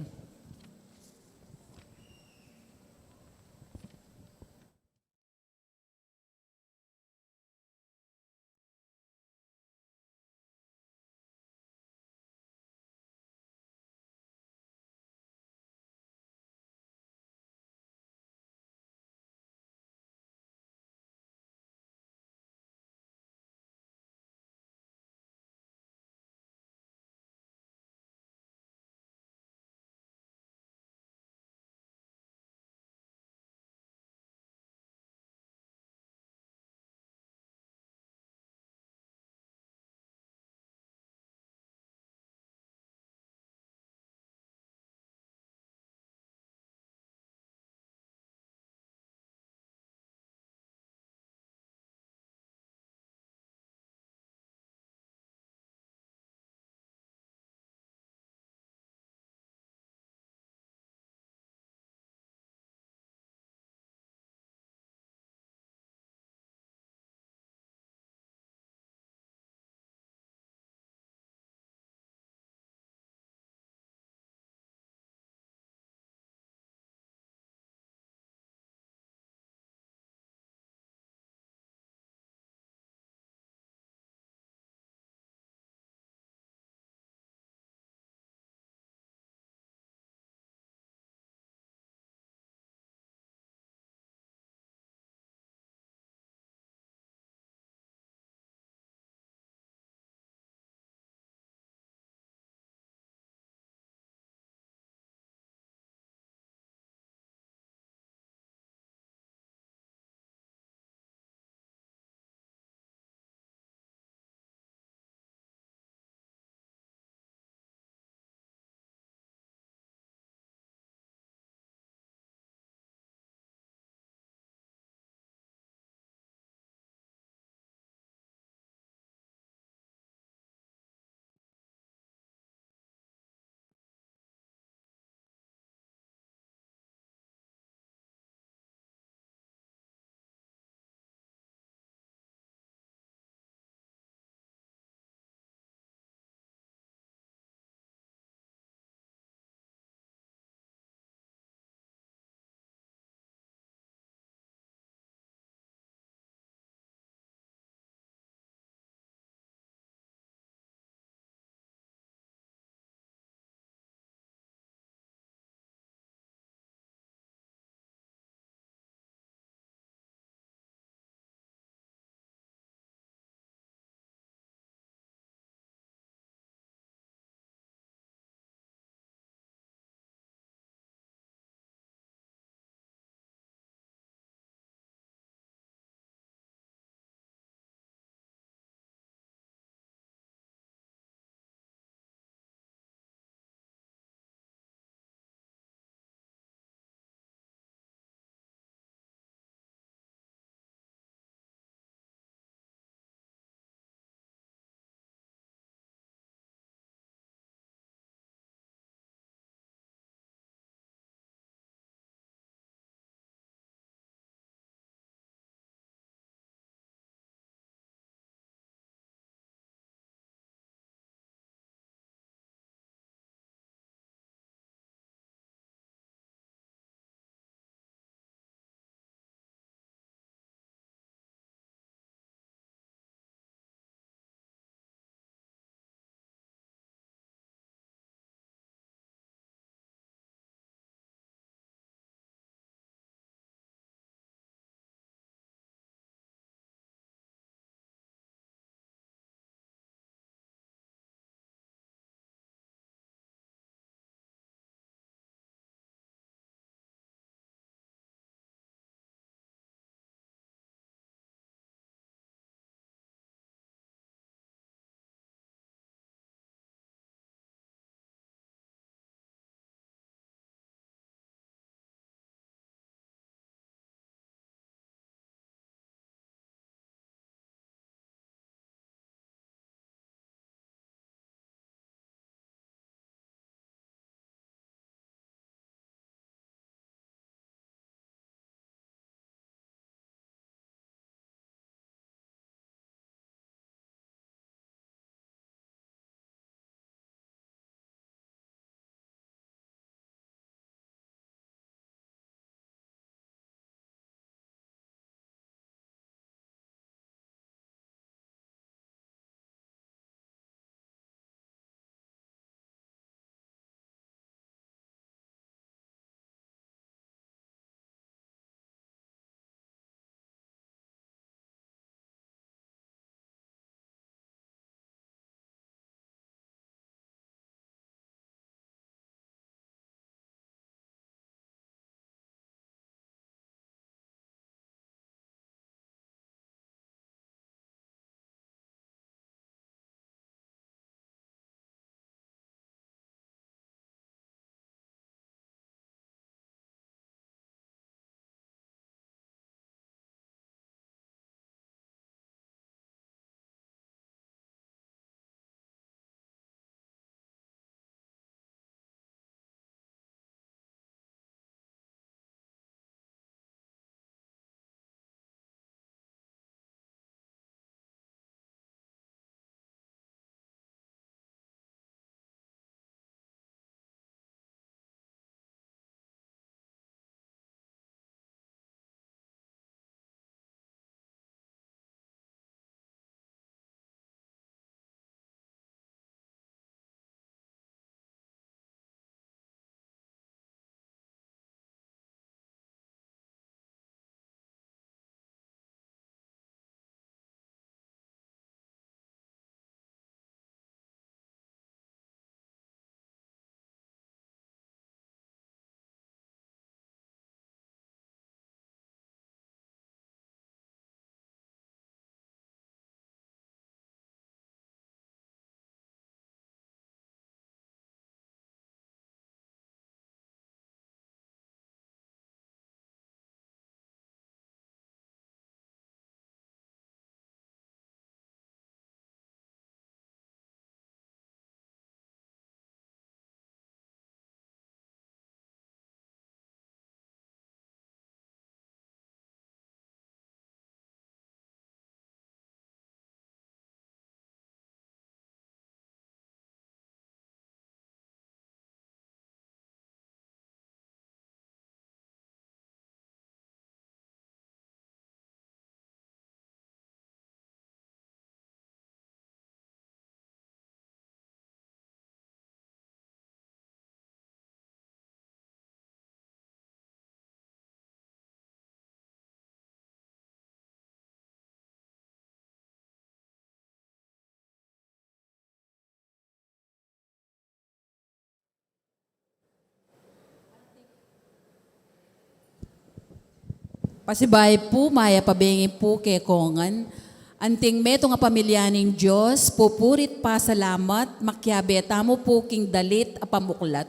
Pasibayu pu, mayap a bengi pu kekongan. Anting metung a pamilya ning Dios, pupuri't pasalamat, makiabe tamu pu king dalit a pamuklat.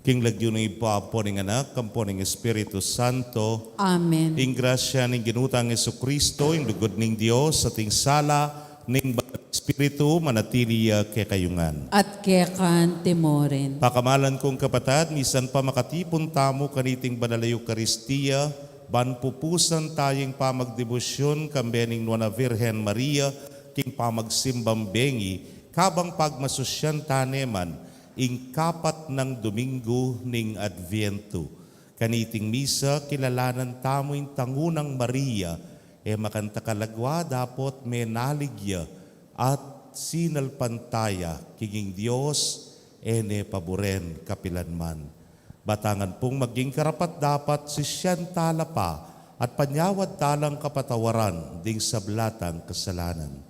King lagyu ning Ibpa, ampo ning Anak, ampo ning Espiritu Santo. Amen. Ing grasya ning Ginu tang Jesucristo, ing lugud ning Dios, at ing sala ning Banal a Espiritu, manatili ya kekayu ngan. At keka naman murin. Pakamalan kung kapatad, misan pa makatipun tamu kaniting Banal a Eukaristia, ban pupusan taya ing pamagdebosyun kambe ning Nuan a Virgen Maria, king pamagsimbang bengi, kabang pagmasusyan ta ne man, Ing kapat nang Domingo ning Adviento. Kaniting misa, kilalanan tamu ing tangu nang Maria, e makantakalagwa dapot menalig ya at sinalpantaya king ing Dios, e ne paburen kapilanman. Batangan pung maging karapat-dapat sisian tala pa at panyawad talang kapatawaran ding sabla tang kasalanan.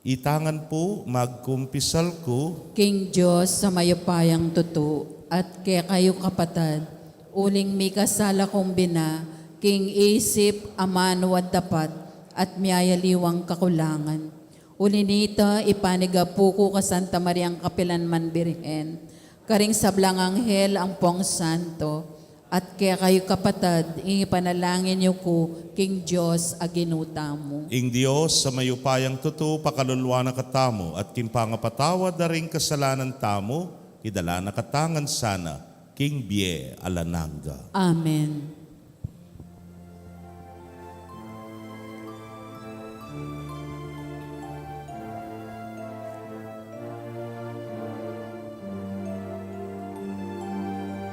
Itangan pu, magkumpisal ku king Dios a mayupayang tutu, at kekayu kapatad, uling mikasala kung bina, king isip, amanu at dapat, at miyayaliwang kakulangan. Uli nita, ipanigapu ku ka Santa Mariang kapilanman Birhen, karing sablang anghel ampong santo, at kekayu kapatad, ipanalangin yu ku king Dios a Ginu tamu. Ing Dios a mayupayang tutu pakaluluan na katamu, at king pangapatawad da ring kasalanan tamu, idala na katamu ngan sana king bie alang angga. Amen.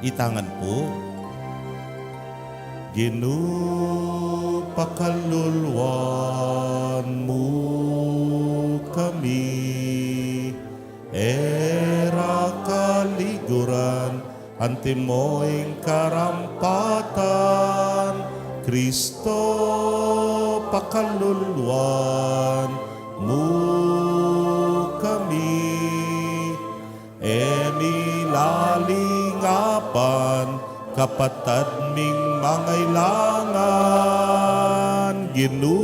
Itangan pu. Ginu, pakaluluan mu kami, e ra kaliguran, antimo ing karampatan, Kristo, pakaluluan mu kami, e mi lalingapan, kapatad ming mangailangan, Ginu,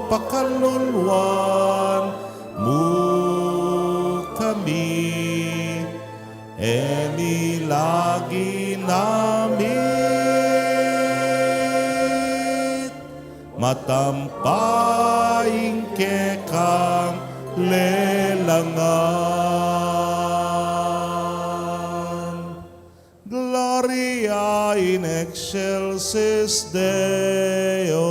pakaluluan mu kami, e mi lagi namit matampa ing kekang lelangan. Gloria in excelsis Deo.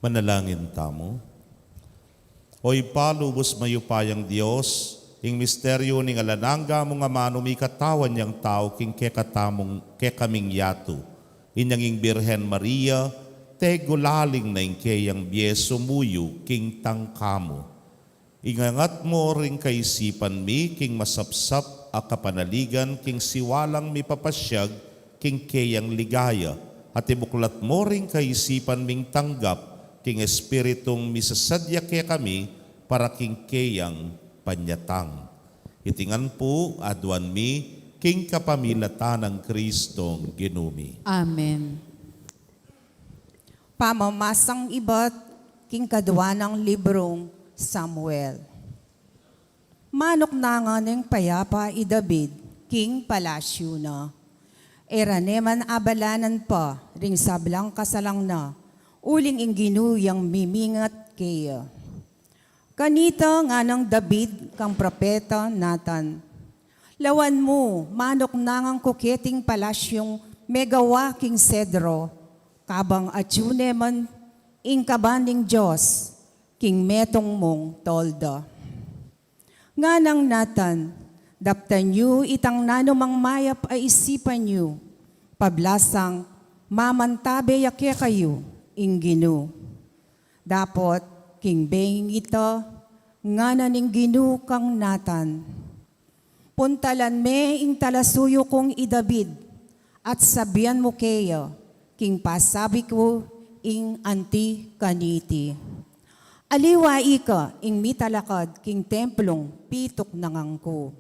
Manalangin tamu. O Ibpa, lubus mayupayang Dios, ing misteryu ning alang angga mung amanu mikatawan yang tau king kekatamung, kekaming yatu. Inyang ing Birhen Maria, tegulaling na ing keyang bie sumuyu king tangka mu. Ingangat mu ring kaisipan mi king masapsap a kapanaligan king siwalang mipapasyag king keyang ligaya, at ibuklat mu ring kaisipan ming tanggap king espiritung misasadya kekami para king keyang panyatang. Iti ngan pu aduan mi king kapamilatan nang Kristong Ginu mi. Amen. Pamamasang ibat king kadua nang librung Samuel. Manuknangan neng payapa i David king palasyu na. E ra ne man abalanan pa ring sablang kasalang na, uling ing Ginu yang mimingat keya. Kanita nganang David kang propeta Natan, "Lawan mu, manuknangan ku keting palasyung megawa king sedro, kabang atyu ne man ing kaban ning Dios king metung mung tolda." Nganang Natan, "Daptan yu itang nanumang mayap a isipan yu, pablasang mamantabe ya kekayu ing Ginu." Dapot king benging ita, ngana ning Ginu kang Natan, "Puntalan me ing talasuyu kung i David, at sabian mu keya king pasabi ku ing anti kaniti, 'Aliwa ika ing mitalakad king templung pituknangan ku.'"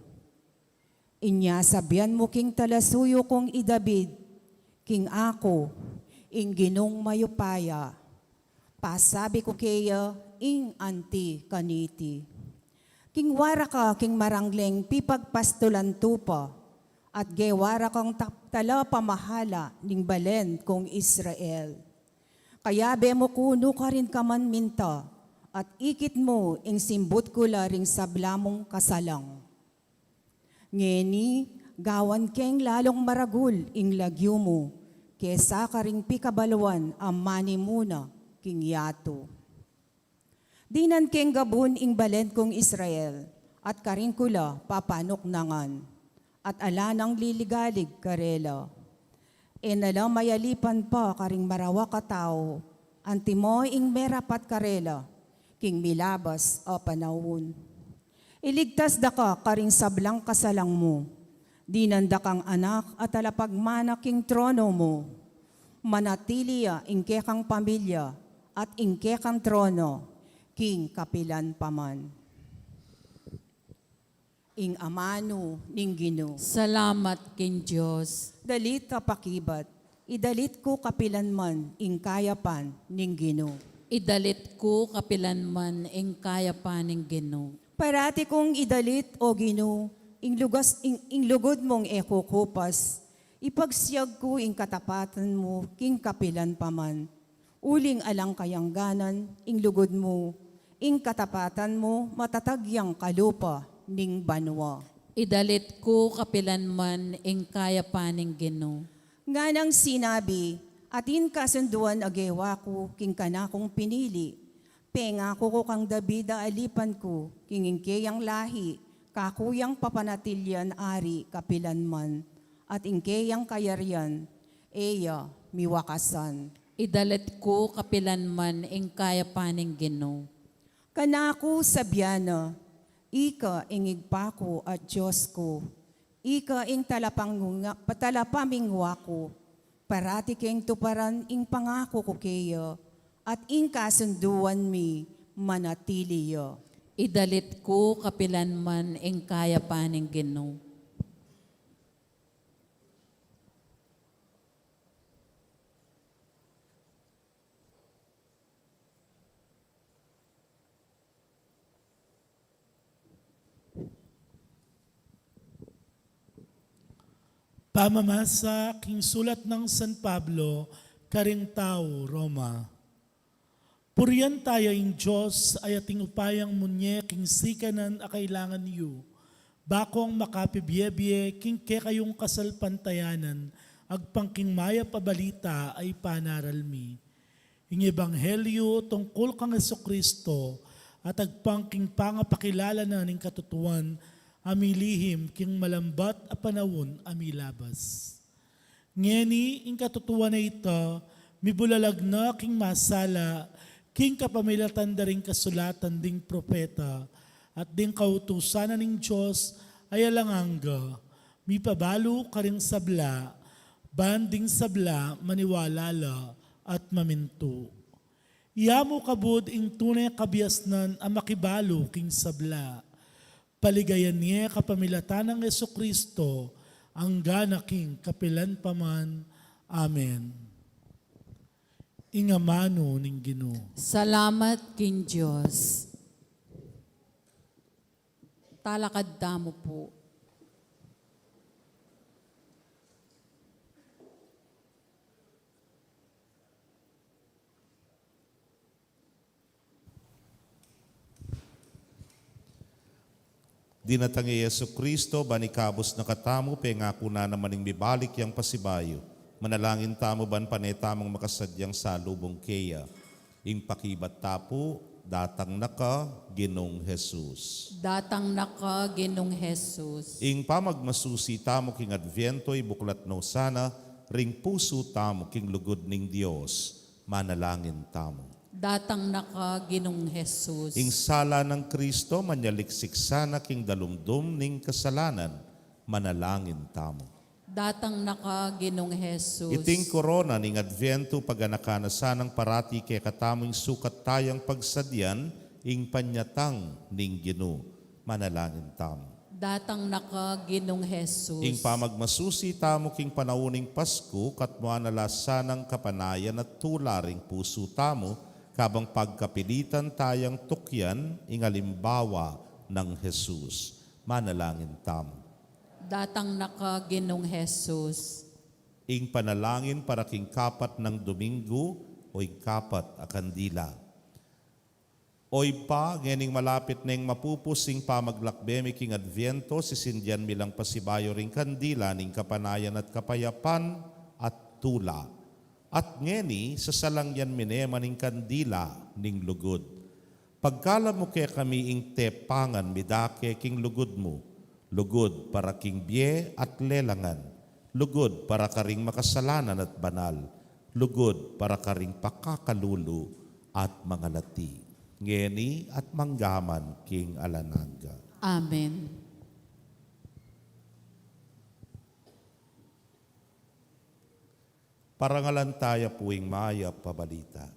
Inya sabian mu king talasuyu kung i David, "King aku, ing Ginung mayupaya, pasabi ku keya ing anti kaniti, king wara ka king marangleng pipagpastulan tupa, at gewa ra kang tap-, talapamahala ning balen kung Israel. Kayabe mu ku nukarin ka man minta, at ikit mu ing simbut ku la ring sabla mung kasalang. Ngeni, gawan keng lalung maragul ing lagyu mu, kesa karing pikabaluan a manimuna king yatu. Dinan keng gabun ing balen kung Israel, at karin ku la papanuknangan, at ala nang liligalig karela. E na la mayalipan pa karing marawak a tau, antimo ing merapat karela, king milabas a panaun. Iligtas da ka karing sablang kasalang mu. Dinan da kang anak a talapagmana king trono mu. Manatili ya ing kekang pamilya at ing kekang trono king kapilan pa man." Ing amanu ning Ginu. Salamat king Dios. Dalit a pakibat. Idalit ku kapilan man ing kayapan ning Ginu. Idalit ku kapilan man ing kayapan ning Ginu. Parati kung idalit, O Ginu, ing lugas, ing, ing lugud mung e kukupas. Ipagsiyag ku ing katapatan mu king kapilan pa man. Uling alang kayangganan ing lugud mu, ing katapatan mu matatag yang kalupa ning banua. Idalit ku kapilan man ing kayapan ning Ginu. Nganang sinabi, atin kasunduan a gewa ku king kanakung pinili. Pengaku ku kang David a alipan ku, king ing keyang lahi, kaku yang papanatilian ari kapilan man, at ing keyang kayarian, e ya miwakasan. Idalit ku kapilan man ing kayapan ning Ginu. Kanaku sabian na, Ika ing Ibpa ku at Dios ku, ika ing talapangwa-, talapamingwa ku, parati keng tuparan ing pangaku ku keya, at ing kasunduan mi manatili ya. Idalit ku kapilan man ing kayapan ning Ginu. Pamamasa king sulat nang San Pablo karing tau Roma. Purian taya ing Dios, a ating upayang munye king sikanan a kailangan yu, bakong makapibie-bie king kekayung kasalpantayanan, agpang king mayap a balita a ipanaral mi. Ing ebanghelyu tungkul kang Jesucristo, at agpang king pangapakilala na ning katutuan a milihim king malambat a panaun a milabas. Ngeni ing katutuan a ita, mibulalag na king masala, king kapamilatan da ring kasulatan ding propeta, at ding kautusan na ning Dios a alang angga, mipabalu karing sabla, ban ding sabla maniwala la at mamintu. Iya mu kabud ing tune kabiasnan a makibalu king sabla. Paligayan ye kapamilatan nang Jesucristo, angga na king kapilan pa man. Amen. Ing amanu ning Ginu. Salamat king Dios. Talakad tamu pu. Dinatang i Jesucristo, ban ikabus na katamu, pengaku na naman ing mibalik yang pasibayu. Manalangin tamu ban pane tamung makasadyang salubung keya. Ing pakibat ta pu, datang na ka, Ginung Jesus. Datang na ka, Ginung Jesus. Ing pamagmasusi tamu king Adviento, ibuklat no sana ring pusu tamu king lugud ning Dios. Manalangin tamu. Datang na ka, Ginung Jesus. Ing sala nang Cristo, manyaliksik sana king dalumdum ning kasalanan. Manalangin tamu. Datang na ka, Ginung Jesus. Iting korona ning Adviento, paganakan na sanang parati kekatamu ing sukat tayang pagsadyan ing panyatang ning Ginu. Manalangin tamu. Datang na ka, Ginung Jesus. Ing pamagmasusi tamu king panaun ning Pasku, katmuan na la sanang kapanayan at tula ring pusu tamu, kabang pagkapilitan tayang tukyan ing alimbawa nang Jesus. Manalangin tamu. Datang na ka, Ginung Jesus. Ing panalangin para king kapat nang Domingo o ing kapat a kandila. O Ibpa, ngening malapit neng mapupus ing pamaglakbe mi king Adviento, sisindian mi lang pasibayu ring kandila ning kapanayan at kapayapan at tula. At ngeni, sasalangyan mi ne man ing kandila ning lugud. Pagkalub mu kekami ing tepangan midake king lugud mu, lugud para king bie at lelangan, lugud para karing makasalanan at banal, lugud para karing pakakalulu at mangalati, ngeni at manggaman king alang angga. Amen. Parangalan taya pu ing mayap a balita.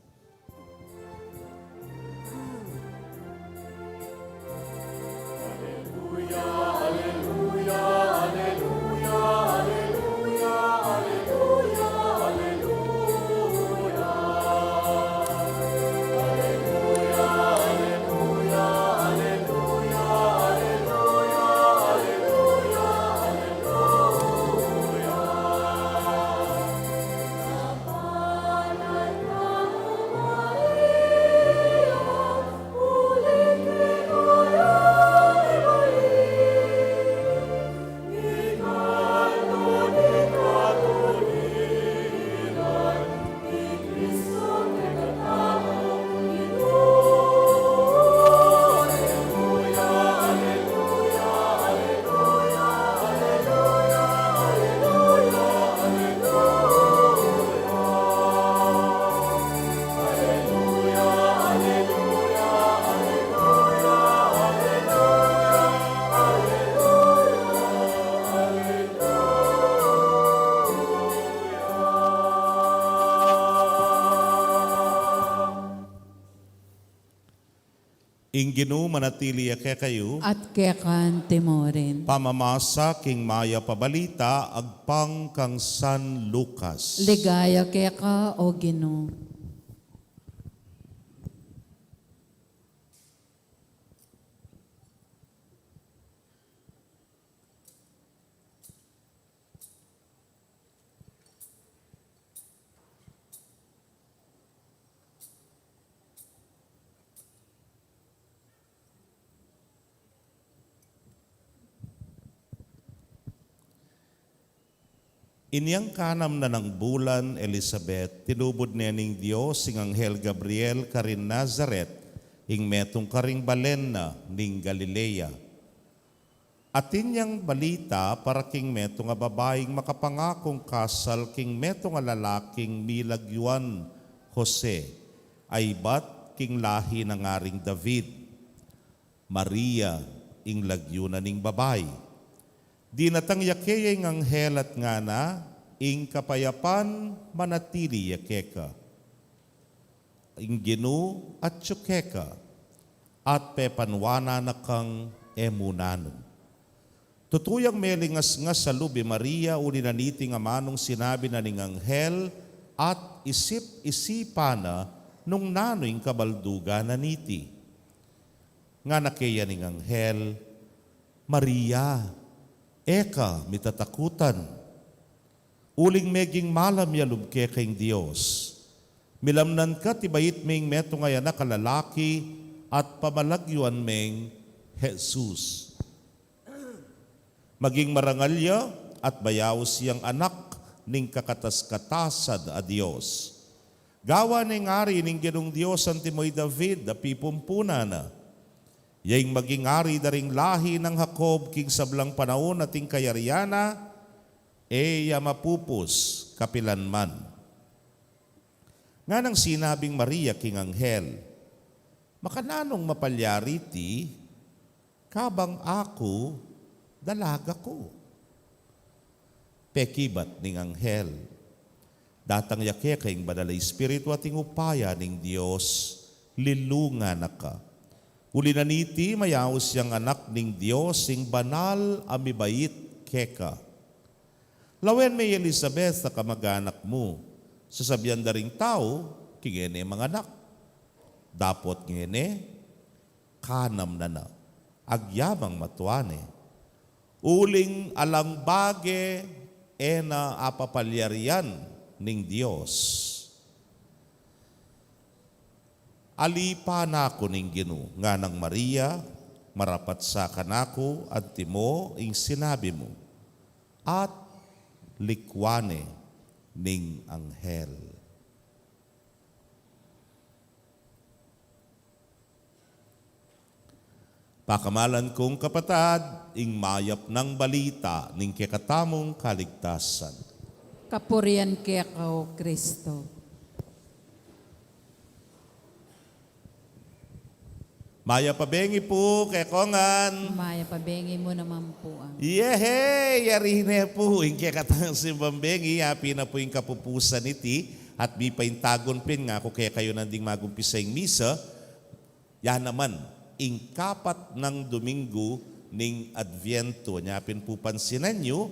Ing Ginu manatili ya kekayu. At keka naman murin. Pamamasa king Mayap a Balita agpang kang San Lucas. Ligaya keka, O Ginu. Inyang kanam na nang bulan Elisabet, tinubud ne ning Dios ing anghel Gabriel karin Nazaret, ing metung karing balen na ning Galilea. Atin yang balita para king metung a babaing makapangakung kasal king metung a lalaking milagyuan Jose, a ibat king lahi na ngaring David. Maria ing lagyu na ning babai. Dinatang ya keya ing anghel at ngana, ing kapayapan manatili ya keka. Ing Ginu atyu keka, at pepanuanan na kang e mu nanung. Tutu yang melingasngas a lub i Maria uli na niting amanung sinabi na ning anghel, at isip-isipan na nung nanu ing kabaldugan na niti. Ngana keya ning anghel, Maria, e ka mitatakutan. Uling meging malam ya lub keka ing Dios. Milamnan ka, tibait me ing metung a anak a lalaki, at pamalagyuan meng Jesus. Maging marangal ya, at bayaus yang anak ning kakatas-katasan a Dios. Gawan ning ari ning Ginung Dios antimo i David a pipumpunan na. Ya ing maging ari da ring lahi nang Jacob king sablang panaun at ing kayarian na, e ya mapupus kapilanman. Nganang sinabing Maria king anghel, Makananung mapalyari iti, kabang aku dalaga ku? Pekibat ning anghel, Datang ya keka ing Banal a Espiritu at ing upaya ning Dios lilungan na ka. Uli na niti, mayaus yang anak ning Dios, ing banal a mibait keka. Lawen me i Elisabet a kamag-anak mu, sasabian da ring tau, king e ne manganak. Dapot ngeni, kanam na na, agyamang matua ne. Uling alang bage e na apapalyarian ning Dios. Alipan na ku ning Ginu, nganang Maria, marapat sa kanaku antimo ing sinabi mu. At likwan ne ning anghel. Pakamalan kung kapatad, ing mayap nang balita ning kekatamung kaligtasan. Kapurian keka, O Kristo. Mayap a bengi pu kekongan. Mayap a bengi mu naman pu, Among. Yehey! Yari ne pu ing kekatang simbang bengi, apin na pu ing kapupusan niti, at mipaintagun pin ngaku kekayu nanding magumpisa ing misa, ya naman, ing kapat nang Domingo ning Adviento. Nya pin pu pansinan yu,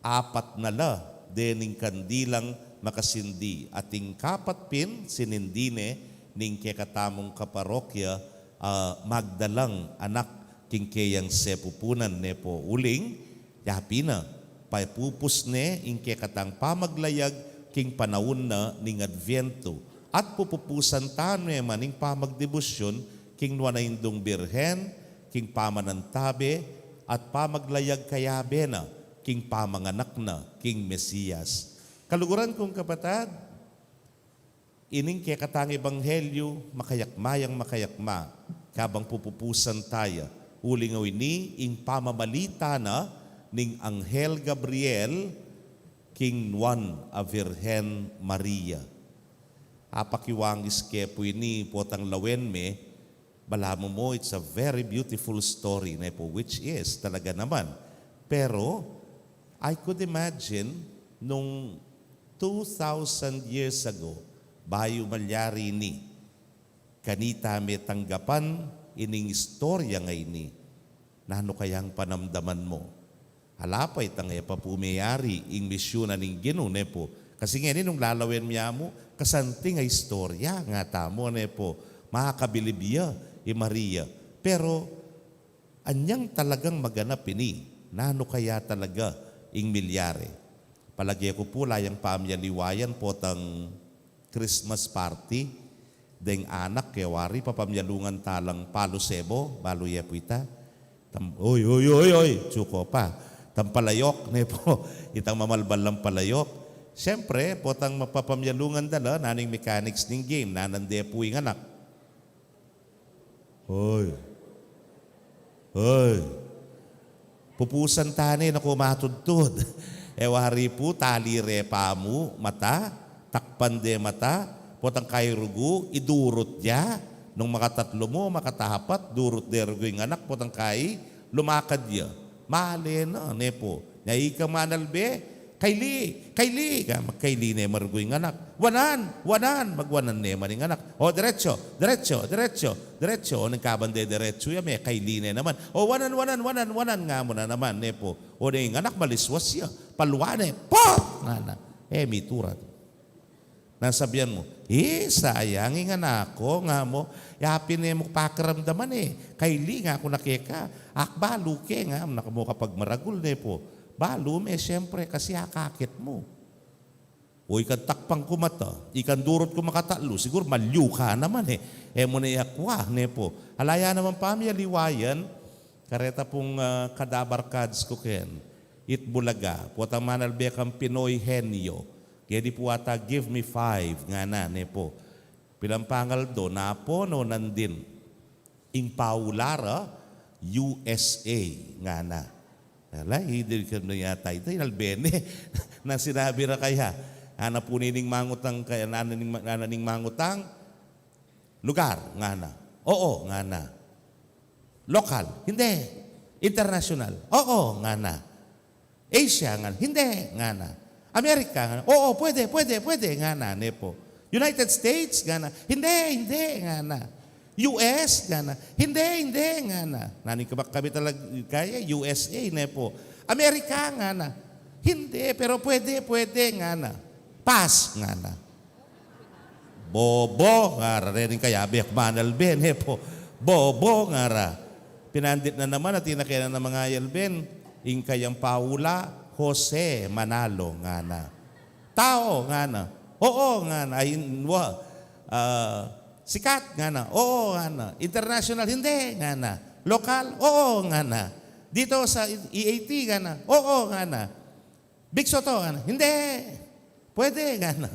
apat na la dening kandilang makasindi. At ing kapat pin, sinindi ne ning kekatamung kaparokya, ah, magdalang anak king keyang sepupunan ne pu uling, ya pin na, paipupus ne ing kekatang pamaglayag king panaun na ning Adviento. At pupupusan ta ne man ing pamagdebusyun king Nuan a Indung Birhen, king pamanantabe, at pamaglayag kayabe na, king pamanganak na king Mesias. Kaluguran kung kapatad, ining kekatang ebanghelyu, makayakma yang makayakma, kabang pupupusan ta ya, uling ini ing pamamalita na ning Anghel Gabriel king Nuan a Virgen Maria. Apakiwangis ke pu ini potang lawen me, balamu mu, it's a very beautiful story, ne pu, which is, talaga naman. Pero, I could imagine, nung two thousand years ago, bayu malyari ini, kanita me tanggapan ining istorya ngeni. Nanu kayang panamdaman mu? Ala pa itang e pa pu meyari ing misyun na ning Ginu, ne pu. Kasi ngeni nung lalawen mi mu, kasanting a istorya nga tamu, ne pu. Makakabilib ya i Maria. Pero anyang talagang maganap ini? Nanu kaya talaga ing milyari? Palage ku pu la yang pamyaliwayan potang Christmas party deng anak, e wari papamyalungan talang palu sebo, balu ye pu ita. Tam-, oy, oy, oy, oy, tsuko pa. Tampalayok, ne pu, itang mamalbal lang palayok. Siyempre, potang mapapamyalungan da la, nanu ing mechanics ning game, nanande pu ing anak. Hoy. Hoy. Pupusan tane na kumatudtud. E wari pu, tali re pa mu mata, takpan de mata, potang kairugu, idurut ya. Nung makatatlu mu, makatapat, durut de rugu ing anak, potang kai, lumakad ya. Male na, ne pu. Nya ika manalbe, "Kaili, kaili," ka, magkaili ne marugu ing anak. "Wanan, wanan," magwanan ne man ing anak. O, diretso, diretso, diretso, diretso. O, nung kaban de diretso ya, mekaili ne naman. O, "Wanan, wanan, wanan, wanan," nga mu na naman, ne pu. O, ne ing anak maliswas ya. Palwa ne, pok! Nga na. E, mitura. Nanu sabyan mu? "E, sayang ing anak ku," nga mu. "Yapin ne mu pakiramdaman e. Kaili nga ku na keka. Ak balu ke," nga mu, na mu kapagmaragul, ne pu. Balu me, siyempre, kasi akakit mu. O, ikang takpan ku mata, ikang durut ku makatatlu, siguru malyu ka naman e. E mu ne akwa, ne pu. Ala ya naman pamyaliwayan, kareta pung, ah, kadabar kads ku ken Itbulaga, potang manalbe kang Pinoy Henyo. Kaya di pu ata, "Give me five," ngana, ne pu. Pilang pangaldo, "Napo no nandin?" "Ing paula ra, U S A," ngana. Ala, idil ka na yata ita, inalbe ne. Nanu sinabi ra kaya? Ngana pu nining mangutang, kaya ngana ning, ngana ning mangutang, "Lugar?" ngana. "Oo," ngana. "Lokal?" "Hindi." "Internasyonal?" "Oo," ngana. "Asia?" ngana. "Hindi," ngana. "Amerika?" ngana. "Oo, pwede, pwede, pwede," ngana, ne pu. "United States?" ngana. "Hindi, hindi," ngana. "U S?" ngana. "Hindi, hindi," ngana. Nanu ing kabakabit talaga kaya? "U S A," ne pu. "Amerika?" ngana. "Hindi, pero pwede, pwede," ngana. "Pass," ngana. "Bobo," ngara, reng kayabe ak manalbe, ne pu. "Bobo," ngara. Pinandit na naman, atin na kena na mangayalbe, ing kayang paula, "Jose Manalo," ngana. "Tao?" ngana. "Oo," ngana. "Ay, wa, ah, sikat?" ngana. "Oo," ngana. "International?" "Hindi," ngana. "Lokal?" "Oo," ngana. "Dito sa E A T?" ngana. "Oo," ngana. "Vic Soto?" ngana. "Hindi." "Pwede," ngana.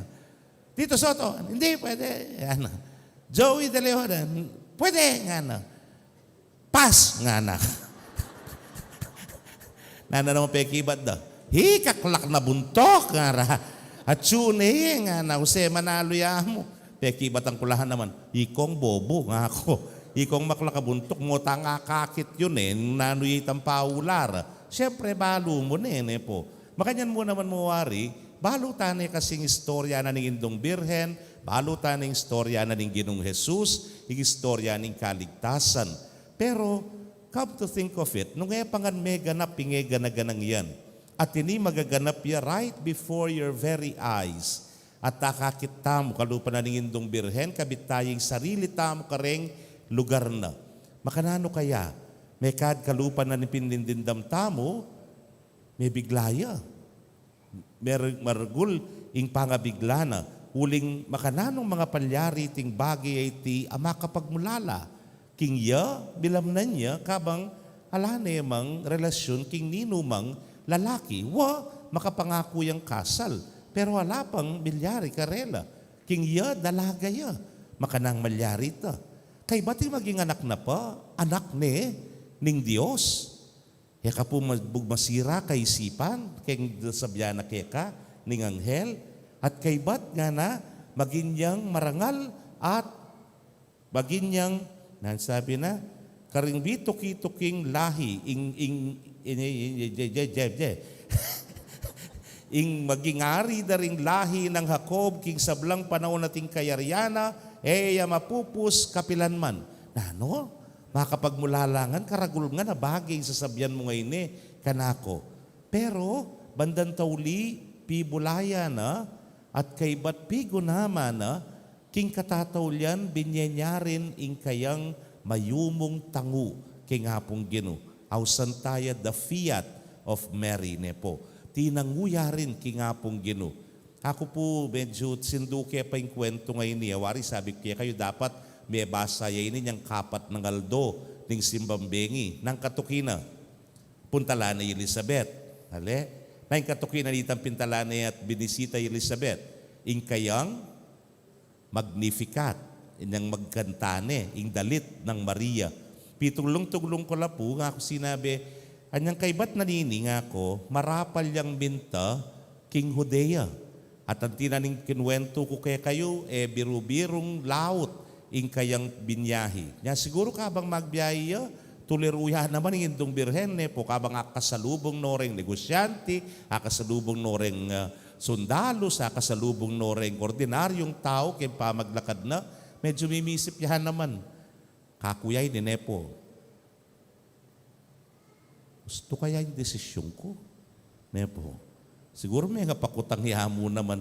"Tito Soto?" ngana. "Hindi, pwede," ngana. "Joey De Leon?" ngana. "Pwede," ngana. "Pass," ngana. Nanu naman pekibat da? "Hi, kaklak na buntuk," ngara. "Atsu ne," ngana. "Jose Manalo ya mu." Pekibatan ku la naman, "Ikong bobo," nga ku. "Ikong maklak a buntuk mu, tang akakit yu ne, nanu ya itang paula ra?" Siyempre, balu mu ne, ne pu. Makanyan mu naman mu wari, balu tane kasing istorya na ning Indung Birhen, balu tane ing istorya na ning Ginung Jesus, ing istorya ning kaligtasan. Pero, come to think of it, nung e pa ngan meganap ing e gana-ganang yan, at ini magaganap ya right before your very eyes, at akakit tamu kalupa na ning Indung Birhen, kabit taya ing sarili tamu kareng lugar na. Makananu kaya? Mekad kalupa na ning pinindindam tamu, mebigla ya. Mer-, maragul ing pangabigla na, uling makananung mangapalyari iting bage a iti a makapagmulala. King ya, bilamnan ya, kabang ala ne mang relasyun king ninumang lalaki. Wa, makapangaku yang kasal, pero ala pang milyari karela. King ya, dalaga ya. Makanang malyari ita? Kaybat ing maging anak na pa, anak ne ning Dios. E ka pu ma-, bug masira kaisipan, keng sabyan na keka ning anghel, at kaybat ngana, maging yang marangal at maging yang, nanu sabi na, karing bituki-tuking lahi, ing, ing, ing, ing, ing, ing, ing, ing, ing maging ari da ring lahi nang Jacob, king sablang panaun at ing kayarian na, e ya mapupus kapilanman. Nanu? Makapagmulalangan, karagul ngan a bage ing sasabian mu ngeni kanaku. Pero, bandang tauli, pibulayan na, at kaybat pigunaman na, king katataulian, binye na rin ing kayang mayumung tangu king Apung Ginu. Ausan taya the fiat of Mary, ne po. Tinangu ya rin king Apung Ginu. Aku pu, medyu sindu ke pa ing kuwentu ngeni, e. Wari sabi ku kekayu, dapat mebasa ya ini inyang kapat nang aldo ning simbang bengi. Nanu katuki na? Puntalan ne i Elizabeth. Ale? Nanu katuki na nitang pintalan ne at binisita i Elizabeth? Ing kayang Magnificat, inyang magkanta ne, ing dalit nang Maria. Pituglung-tuglung ku la pu, ngaku sinabi, anyang kaybat na nini, ngaku, marapal yang minta king Judea. At anti na ning kinuwentu ku kekayu, e biru-birung laut ing kayang binyahi. Nya siguru kabang magbiyahi ya, tuliru ya naman ing Indung Birhen, ne po, kabang akasalubung no reng negosyante, akasalubung no reng, ah, sundalus, akasalubung no reng ordinaryung tau king pamaglakad na, medyu mimisip ya naman. Kaku ya ini, ne po. Ustu kaya ing desisyun ku? Ne po. Siguru mengapakutang ya mu naman.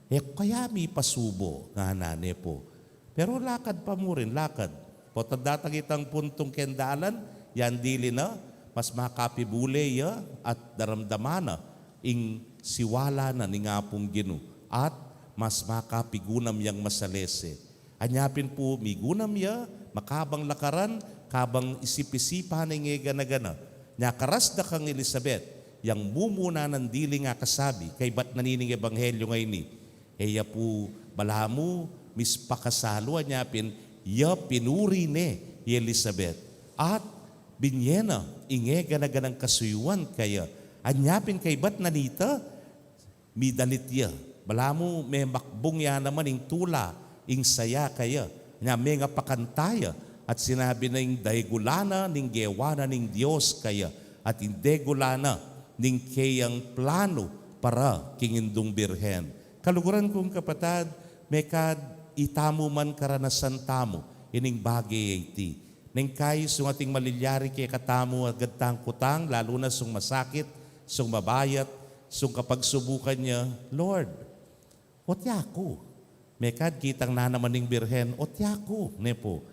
E ku kaya mipasubo, ngana, ne po. Pero lakad pa mu rin, lakad. Potang datang itang puntung keng dalan, yan dili na, mas makapibule ya at daramdaman na ing siwala na ning Apung Ginu, at mas makapigunam yang masalese. Anya pin pu migunam ya, makabang lakaran, kabang isip-isipan na ing e gana-gana. Nya karas da kang Elizabeth, yang mumuna nang dili ngakasabi, kaybat na nining ebanghelyu ngeni. E ya pu balamu mispakasalu, anya pin ya pinuri ne i Elizabeth. At binye na ing e gana-ganang kasuyuan kaya. Anya pin kaybat na nita, midalit ya. Balamu memakbung ya naman ing tula, ing saya kaya. Nya mengapakanta ya, at sinabi na ing degulan na ning gewa na ning Dios kaya, at ing degulan na ning keyang planu para king Indung Birhen. Kaluguran kung kapatad, mekad itamu man karanasan tamu ining bage a iti. Neng kai sung ating malilyari kekatamu agad tang kutang, lalu na sung masakit, sung mabayat, sung kapagsubukan ya, Lord, ote aku? Mekad kitang nanaman ning Birhen, ote aku? Ne pu.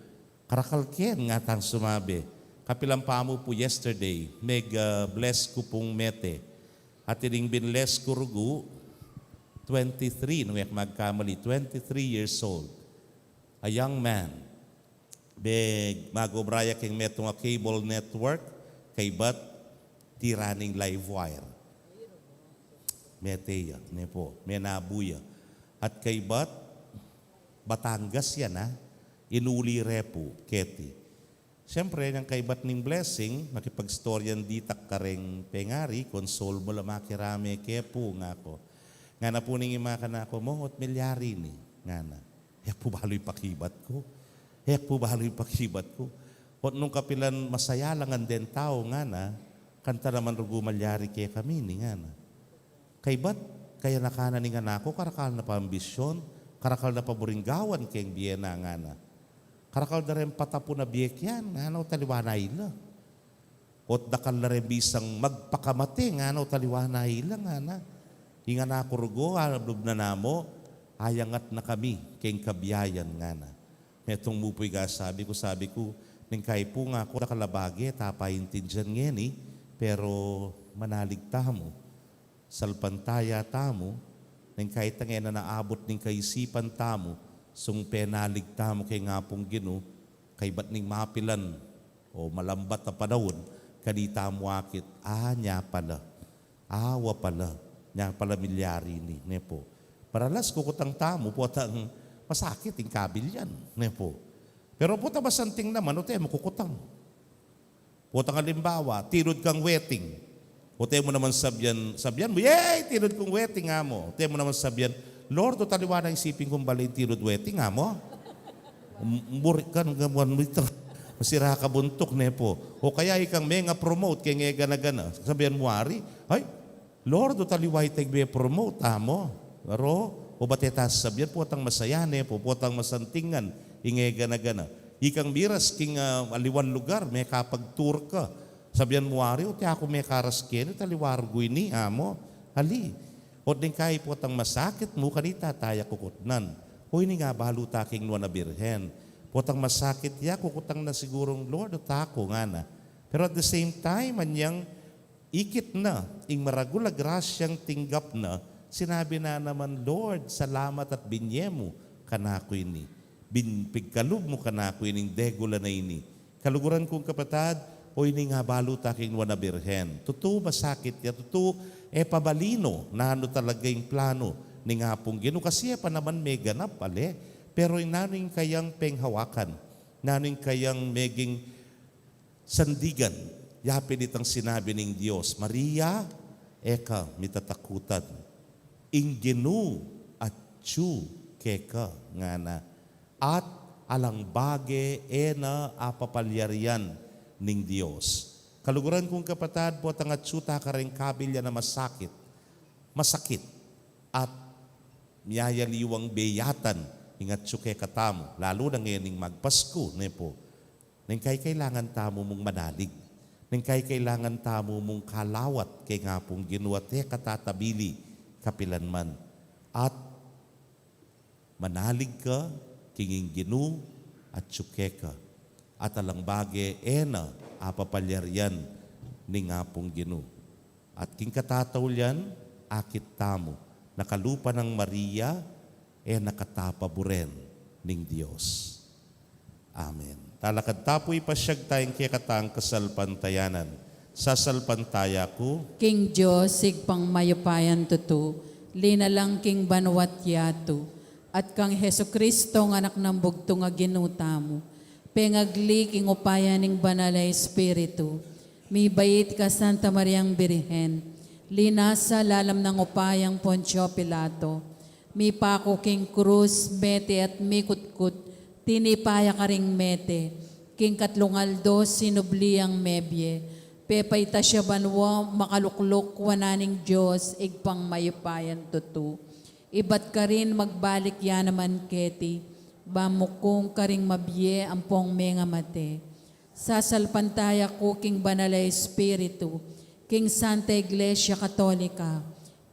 Karakal ken ngatang sumabi. Kapilan pamu pu yesterday, meg, ah, bless ku pung mete. At ining binless ku rugu, twenty-three, nung e ku magkamali, twenty-three years old. A young man. Be, magobra ya keng metung a cable network, kaybat tira ning live wire. Mete ya, ne po, menabu ya. At kaybat, Batangas ya na, inuli re pu keti. Siyempre, nang kaybat ning blessing, makipagstoryan ditak kareng pengari, console mu la makirame ke pu, ngaku. Ngana pu ning ima kanaku, Mong, ot milyari ini, ngana. E ku pu balu ing pakibat ku. E ku pu balu ing pakibat ku. Ot nung kapilan masaya la ngan deng tau, ngana, kanta naman rugu malyari kekami ini, ngana. Kaybat, kayanakan na ning anak ku, karakal na pa ambisyun, karakal na pa buring gawan keng bie na, ngana. Karakal da reng patapun a bie kian, ngana, ot aliwa na ila. Ot dakal la reng bisang magpakamate, ngana, ot aliwa na ila, ngana. Ing anak ku rugu, alub na namu, ayangat na kami keng kabiayan, ngana. Metung mu pu ing sabi ku, sabi ku, neng kai pu ngaku, dakal a bage, e ta paintindian ngeni, pero manalig tamu. Salpantaya tamu, neng kai tang e na naabut ning kaisipan tamu, sung penalig tamu keng Apung Ginu, kaybat ning mapilan o malambat a panaun, kanita mu akit, a, nya pala, awa pala, nya pala milyari ini, ne pu. Maralas kukutang tamu, potang masakit ing kabilyan, ne pu. Pero potang masanting naman, ote mu kukutang. Potang alimbawa, tinud kang wedding. Ote mu naman sabian, sabian mu, "Yay! Tinud kung wedding," ngamu. Ote mu naman sabian, "Lord, ot aliwa na ing isipin kung bale ing tinud wedding," ngamu. Um, buri ka, nung gamuan mu ita. Masira ka buntuk, ne pu. O kaya ikang menga-promote keng e gana-gana. Sabian mu ari, "Ay, Lord, ot aliwa itang me-promote," ngamu. Aro, o bate ta sabian, potang masaya, ne pu, potang masanting ngan ing e gana-gana. Ikang miras king, ah, aliwang lugar, mekapag-tour ka. Sabian mu, "Ari, o ti aku mekaras keni, ta aliwa rugu ini, amo." Ali. O deng kai potang masakit mu, kanita taya kukutnan. O ini nga balu ta king nuan a Birhen. Potang masakit ya, kukutnan na sigurung, "Lord, o taku," ngana. Pero at the same time, anyang ikit na ing maragul a grasyang tinggap na, sinabi na naman, "Lord, salamat at binye mu kanaku ini. Bin-, pigkalub mu kanaku ining degul a ini." Kaluguran kung kapatad, o ini nga balu ta king nuan a Birhen. Tutu masakit ya, tutu e pa bali no nanu talaga ing plano ning Apung Ginu, kasi e pa naman meganap, ale. Pero nanu ing kayang penghawakan, nanu ing kayang meging sandigan, yapin itang sinabi ning Dios, "Maria, e ka mitatakutan. Ing Ginu atyu keka," ngana. At alang bage e na apapalyarian ning Dios. Kaluguran kung kapatad, potang atyu ta kareng kabilyan a masakit, masakit, at miyayaliwang beyatan ing atyu kekatamu, lalu na ngening magpasku, ne pu. Neng kaikailangan tamu mung manalig. Neng kaikailangan tamu mung kalawat keng Apung Ginu at e ka tatabili kapilanman. At manalig ka king ing Ginu atyu keka. At alang bage e na apapalyarian ning Apung Ginu. At king katataulian, akit tamu na kalupa nang Maria, e na katapaburen ning Dios. Amen. Talakad ta pu, ipasyag taya ing kekatang kasalpantayanan. Sasalpantaya ku king Dios, Ibpang mayupayang tutu, linalang king banua't yatu, at kang Jesucristo, ing Anak nang bugtung a Ginu tamu, pengagli king upaya ning Banal a Espiritu, mibait kang Santa Mariang Birhen, linasa lalam nang upayang Poncio Pilato, mipaku king krus, mete at mikutkut, tinipa ya karing mete, king katlung aldo sinubli yang mebie, pepaitas ya banua, makalukluk wanan ning Dios, Ibpang mayupayang tutu. Ibat karin magbalik ya naman keti, ban mukung karing mabie ampong mengamate. Sasalpantaya ku king Banal a Espiritu, king Santa Iglesia Katolika,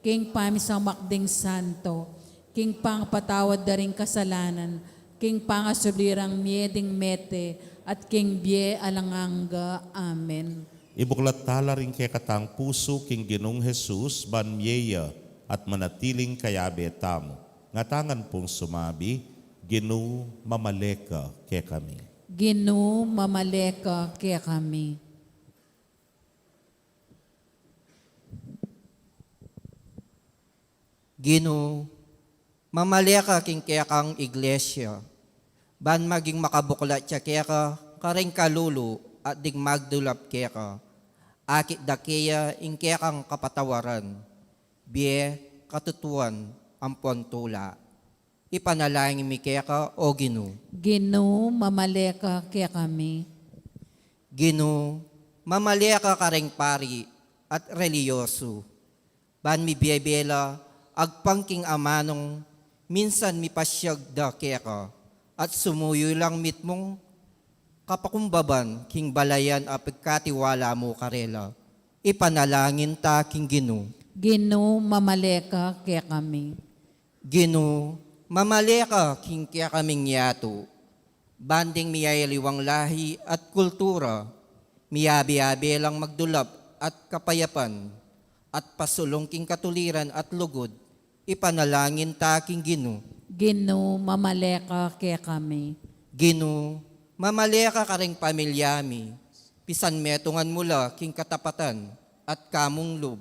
king pamisamak ding santo, king pangapatawad da ring kasalanan, king pangasubli rang mie ding mete, at king bie alang angga. Amen. Ibuklat tala ring kekatang pusu king Ginung Jesus, ban mie ya at manatiling kayabe tamu. Ngatangan pung sumabi, "Ginu, mamale ka kekami." Ginu, mamale ka kekami. Ginu, mamale ka king kekang iglesia, ban maging makabuklat ya keka karing kalulu at ding magdulap keka. Akit da keya ing kekang kapatawaran, bie, katutuan, ampon tula. Ipanalangin mi keka, O Ginu. Ginu, mamale ka kekami. Ginu, mamale ka karing pari at reliyosu, ban mibie-bie la agpang king amanung minsan mipasyag da keka, at sumuyu lang mitmung kapakumbaban king balayan a pagkatiwala mu karela. Ipanalangin ta king Ginu. Ginu, mamale ka kekami. Ginu, mamale ka king kekaming yatu, ban ding miyayaliwang lahi at kultura, miyabe-abe lang magdulap at kapayapan, at pasulung king katuliran at lugud. Ipanalangin ta king Ginu. Ginu, mamale ka kekami. Ginu, mamale ka karing pamilya mi, pisan metungan mu la king katapatan at kamung lub.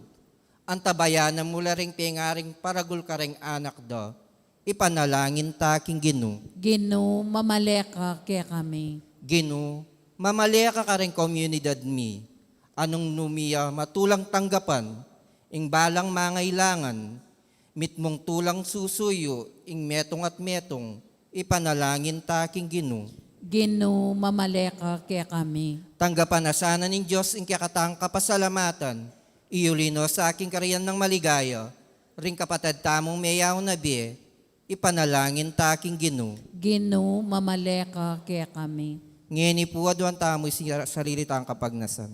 Antabayanan mu la ring pengaring paragul karing anak da. Ipanalangin ta king Ginu. Ginu, mamale ka kekami. Ginu, mamale ka karing komunidad mi. Anung nu mi ya matulang tanggapan ing balang mangailangan, mitmung tulang susuyu ing metung at metung, ipanalangin ta king Ginu. Ginu, mamale ka kekami. Tanggapan na sana ning Dios ing kekatang kapasalamatan, iyuli no sa king karian nang maligaya, ring kapatad tamung meyaun a bie, Ipanalangin ta king Ginu. Ginu, mamale ka kekami. Ngeni pu, aduan tamu ing sar-, sarili tang kapagnasan.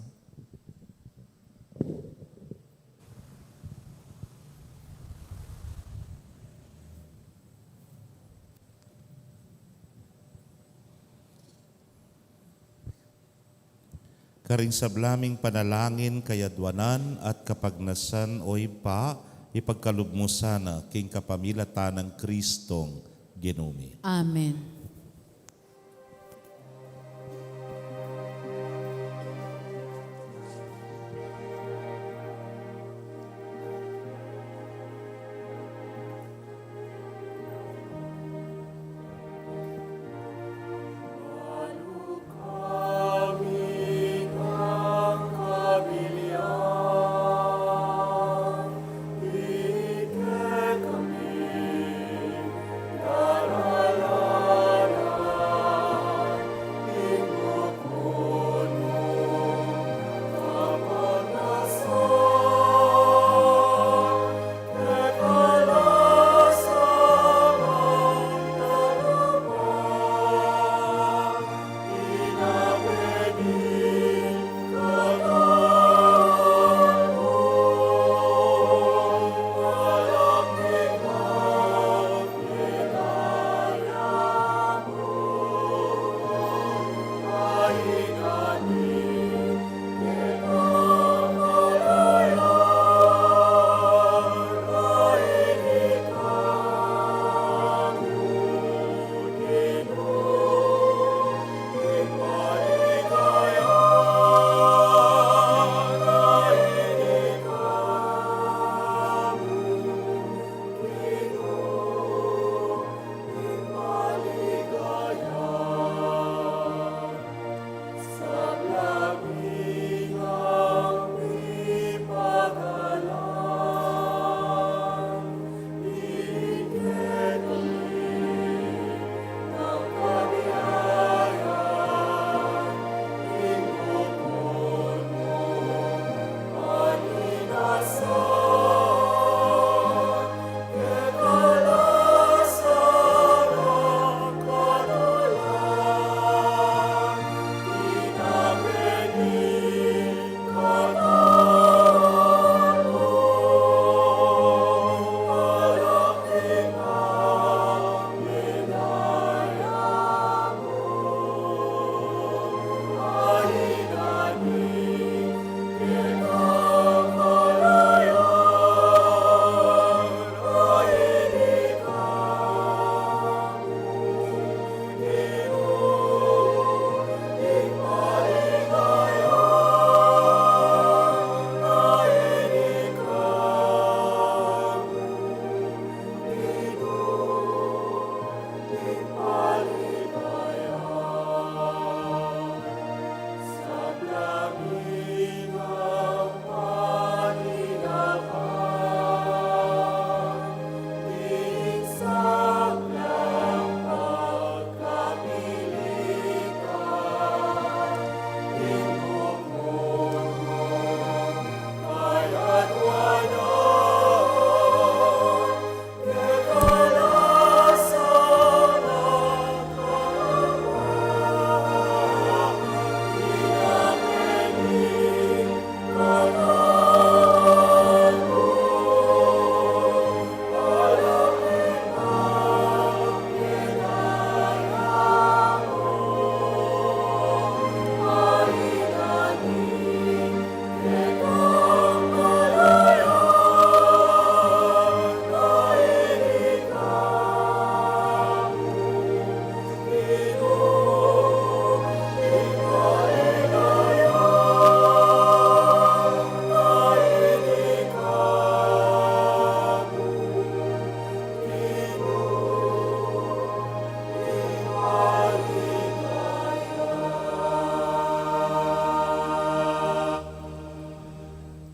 Karing sabla ming panalangin, kayaduanan at kapagnasan, O Ibpa, ipagkalub mu sana king kapamilatan nang Kristong Ginu mi. Amen.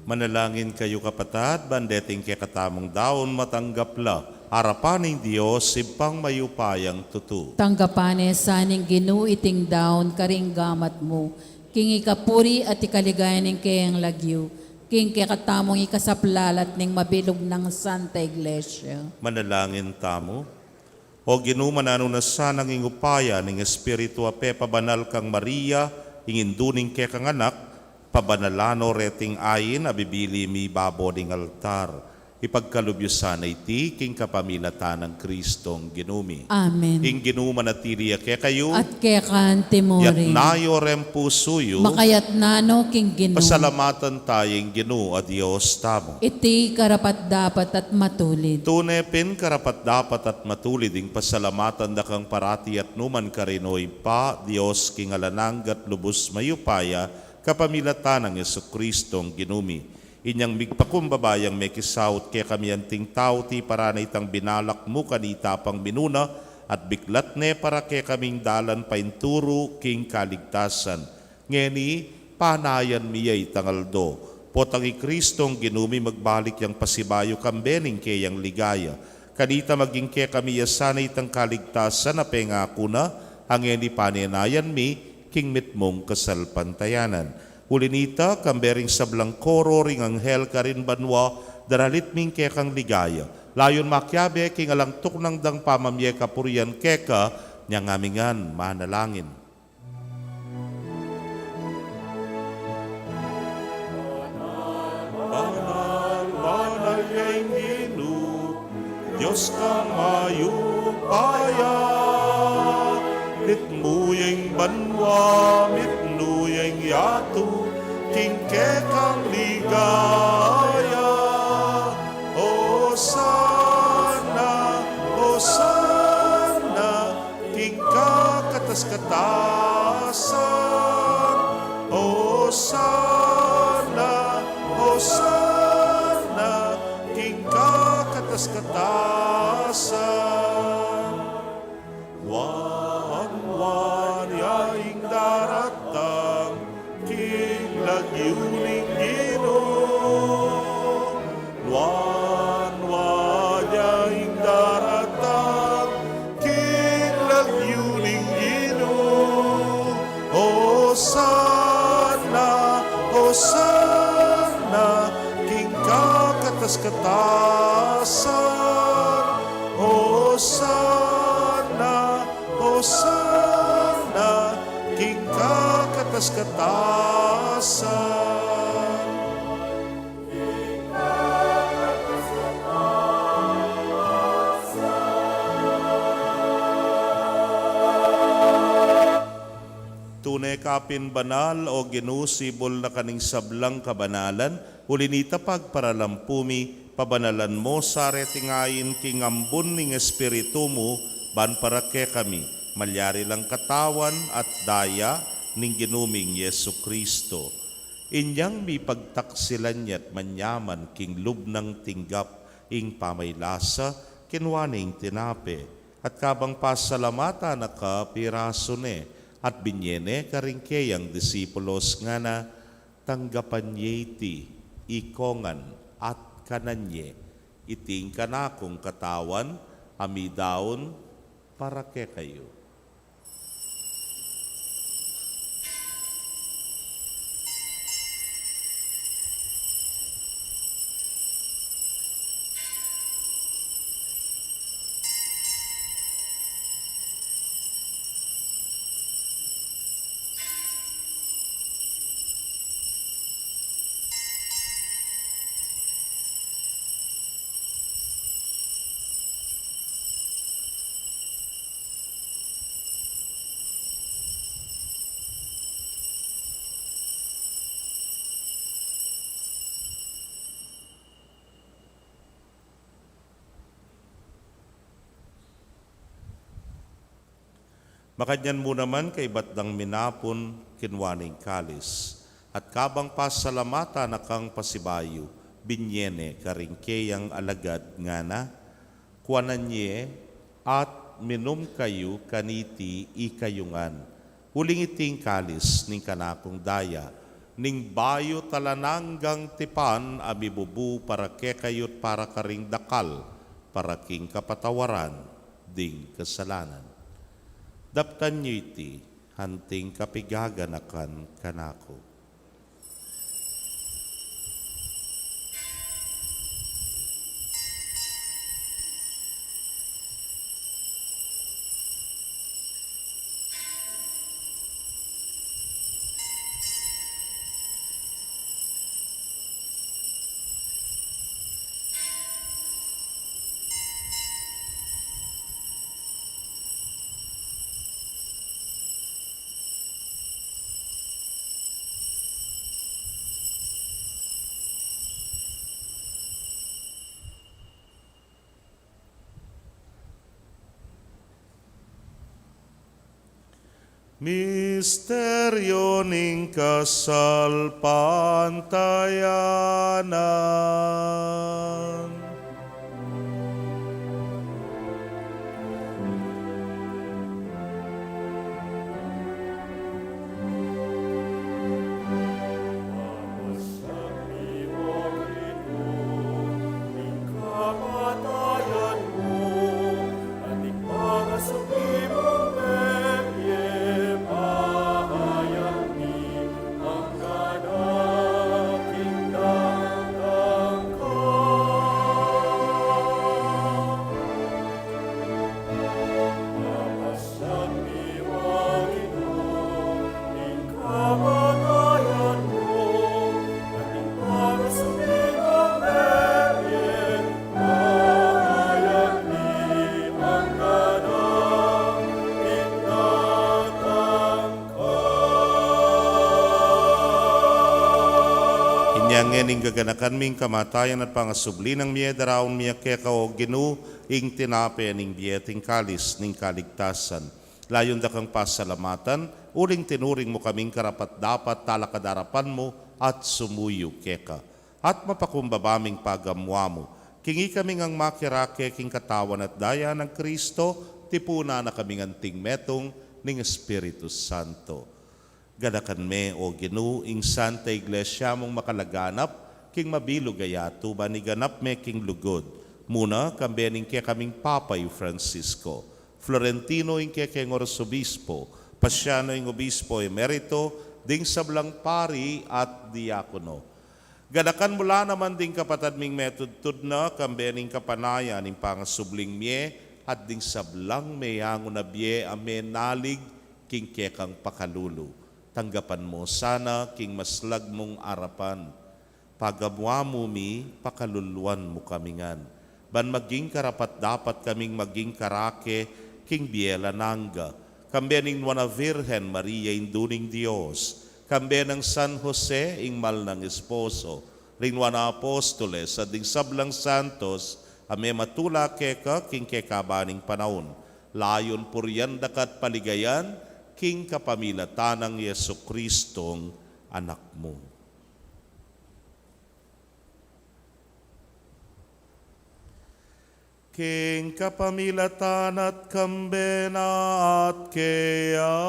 Manalangin kayu, kapatad, ban deting kekatamung daun matanggap la arapan ning Dios, Ibpang mayupayang tutu. Tanggapan ne sa ning Ginu iting daun karing gamat mu, king ikapuri at ikaligaya ning keyang lagyu, king kekatamung ikasaplalat ning mabilug nang Santa Iglesia. Manalangin tamu. O Ginu, mananu na sanang ing upaya ning Espiritu a pepabanal kang Maria, ing indu ning kekang Anak, pabanalan no reting ain a bibili mi babo ning altar. Ipagkalub yu sana iti king kapamilatan nang Kristong Ginu mi. Amen. Ing Ginu manatili ya kekayu. At keka naman murin. Iyatas yu reng pusu yu. Makayatas no king Ginu. Pasalamatan taya ing Ginu a Dios tamu. Iti karapat-dapat at matulid. Tune pin karapat-dapat at matulid ing pasalamatan da kang parati at nukarin man, O Ibpa, Dios king alang angga at lubus mayupaya, kapamilatan nang Jesukristong Ginu mi. Inyang migpakumbaba yang mekisaut kekami anting tau, tiparan ne itang binalak mu kanita pang minuna, at biklat ne para kekaming dalan painturu king kaligtasan. Ngeni, panayan mi ya itang aldo. Potang i Kristong Ginu mi magbalik yang pasibayu kambe ning keyang ligaya. Kanita maging kekami ya sana itang kaligtasan a pengaku na, a ngeni panenayan mi king mitmung kasalpantayanan. Uli na nita, kambe ring sablang koro ring anghel karin banua, daralit mi ing kekang ligaya. Layun makiabe king alang tuknang dang pamamie kapurian keka, inyang ami ngan manalangin. Banal, banal ya ing Ginu, Dios kang mayupaya. Mitmu ya ing banua, mitmu ya ing yatu, king kekang ligaya. Hosana, Hosana, king kakatas-katasan. Hosana, Hosana, king kakatas-katasan. Nuan, nuan ya ing daratang king lagyu ning Ginu. Nuan, nuan ya ing daratang king lagyu ning Ginu. Hosana, Hosana, king kakatas-katasan. Hosana, Hosana, king kakatas-katasan. Tune ka pin banal, O Ginu, sibul na ka ning sablang kabanalan, uli na nita pagparalampu mi, pabanalan mo sa reting ain king ambun ning Espiritu mu, ban para kekami malyari lang katawan at daya ning Ginu ming Jesucristo. Inyang mipagtaksilan ya't manyaman king lub nang tinggap ing pamaylasa, kinua ne ing tinape, at kabang pasalamatan na ka, pirasu ne, at binye ne karing keyang disipulos ngana, tanggapan ye iti, ikongan, at kanan ye, iti ing kanakung katawan, a midaun para kekayu. Makanyan mu naman kaybat dang minapun, kinua ne ing kalis, at kabang pasalamatan na kang pasibayu, binye ne karing keyang alagad ngana, kuanan ye at minum kayu kaniti ikayu ngan. Uling iti ing kalis ning kanakung daya, ning bayu't alang anggang tipan a mibubu para kekayu't para karing dakal, para king kapatawaran ding kasalanan. Daptan yu iti, anting kapigaganakan kanaku. Misteryo ning kasalpantayanan. Inya ngeni gaganakan mi ing kamatayan at pangasubli nang mie, daraun mi keka, o Ginu, ing tinape ning bie at ing kalis ning kaligtasan. Layun da kang pasalamatan, uling tinuring mu kaming karapat-dapat talakad king arapan mu at sumuyu keka. At mapakumbaba ming pagamuan mu, king ikami ngang makirake king katawan at daya nang Kristo, tipunan na kaming anting metung ning Espiritu Santo. Ganakan me, o Ginu, ing Santa Iglesia mung makalaganap king mabilug a yatu, ban iganap me king lugud. Muna, kambe ning kekaming Papa i Francisco, Florentino ing kekeng Arsobispo, Pasiano ing Obispo Emerito, ding sablang pari at diakono. Ganakan mu la naman ding kapatad ming metudtud na, kambe ning kapanayan ning pangasubling mie, at ding sablang meyangu na bie a menalig king kekang pakalulu. Tanggapan mu sana king maslag mung arapan. Pagamuan mu mi, pakaluluan mu kami ngan, ban maging karapat-dapat kaming maging karake king bie alang angga, kambe ning Nuan a Virgen Maria, Indu ning Dios, kambe nang San Jose, ing mal nang esposo, ring nuan a apostoles, at ding sablang santos a mematula keka king kekaban ning panaun, layun purian da ka at paligayan king kapamilatan nang Jesucristong Anak mu. King kapamilatan na at kambe na at keya,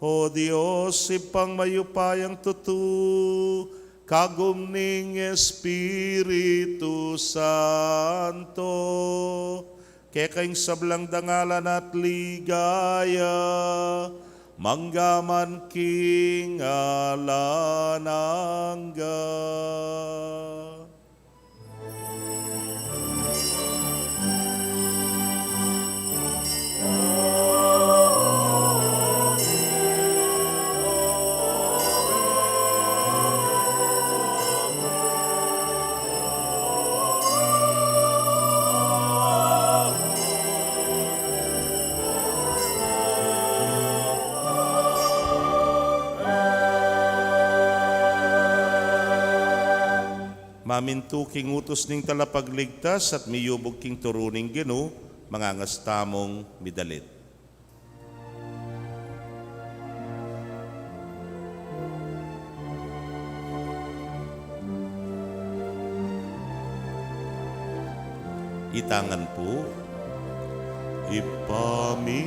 O Dios, Ibpang mayupayang tutu, kagum ning Espiritu Santo, keka ing sablang dangalan at ligaya, mangga man king alang angga. Mamintu king utus ning Talapagligtas at miyubug king turu ning Ginu, mangangas tamung midalit. Itangan pu. Ibpa mi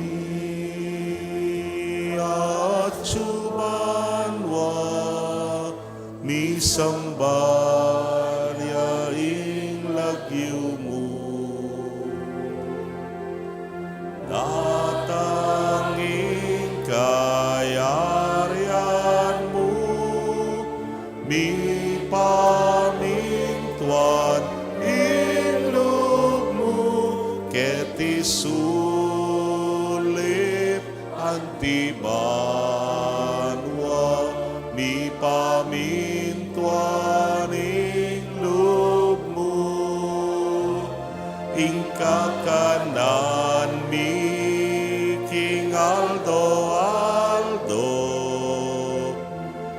atsu banua, misamban ya ing lagyu mu. Datang ing kayarian mu, mipamintuan ing lub mu, keti sulip anti banua, mipamintuan ing lub mu. Ing kakanan mi king aldo-aldo,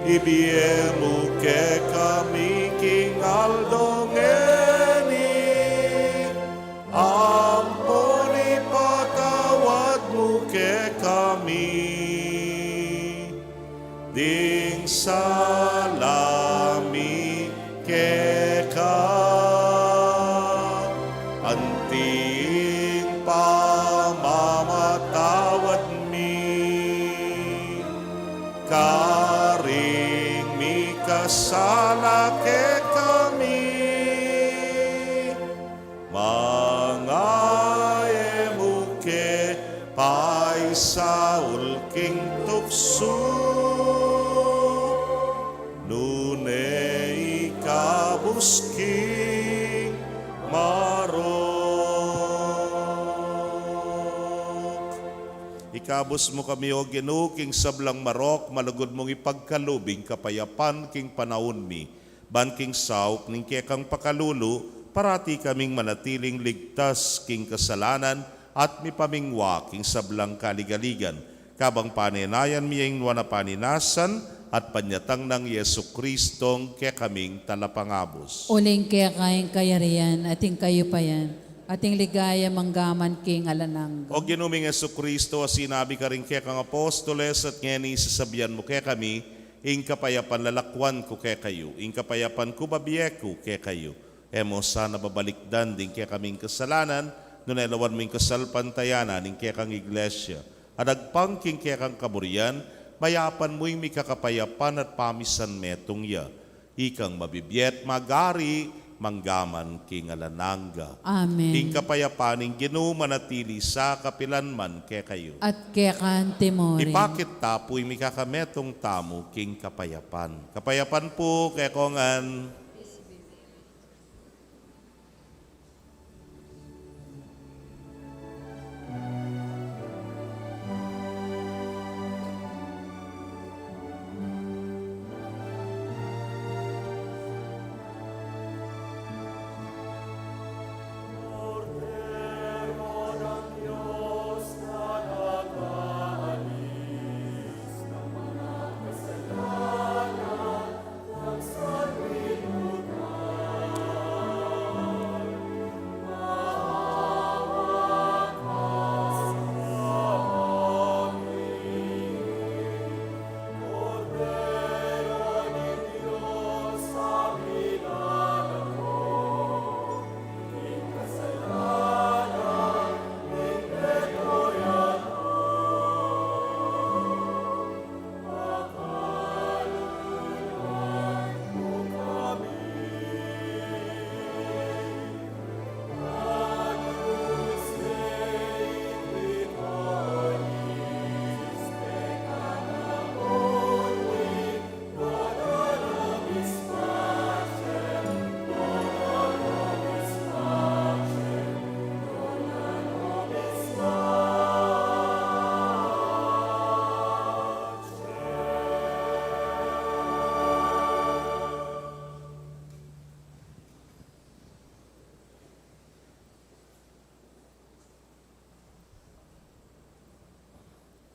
ibie mu kekami king aldo ngeni, ampon ipatawad mu kekami ding sala mi keka, anting pamamatawad mi karing mikasala kekami. Manga e mu ke paisaul king tuksu, nune ikabus king marok. Ikabus mu kami, O Ginu, king sablang marok, malugud mung ipagkalub ing kapayapan king panaun mi, ban king saup ning kekang pakalulu, parati kaming manatiling ligtas king kasalanan at mipamingwa king sablang kaligaligan. Kabang panenayan mi ing nuan a paninasan at panyatang nang Jesucristong kekaming Talapangabus. Uling keka ing kayarian at ing kayupayan at ing ligaya manggaman king alang angga. O Ginu ming Jesucristo, a sinabi karing kekang apostoles, at ngeni sasabian mu kekami, ing kapayapan lalakwan ku kekayu, ing kapayapan ku bibie ku kekayu. E mu sana babalikdan ding kekaming kasalanan, nune lawan mu ing kasalpantayanan ning kekang Iglesia. At agpang king kekang kaburian, mayapan mu ing mikakapayapan at pamisan metung ya. Ikang mabibie at magari manggaman king alang angga. Amen. Ing kapayapan ning Ginu manatili sa kapilan man kekayu. At keka naman. Ipakit ta pu ing mikakametung tamu king kapayapan. Kapayapan pu kekongan.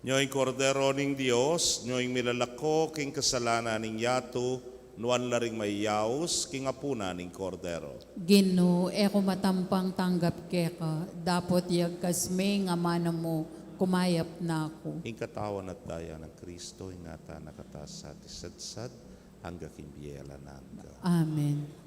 Nyo ing Kordero ning Dios, nyo ing milalako king kasalanan ning yatu, nuan la ring mayaus king apunan ning Kordero. Ginu, e ku matampang tanggap keka, dapot yagkas me ing amanu mu, kumayap na ku. Ing katawan at daya nang Kristo, ingatan na kata sa at isadsad, angga king bie alang angga. Amen.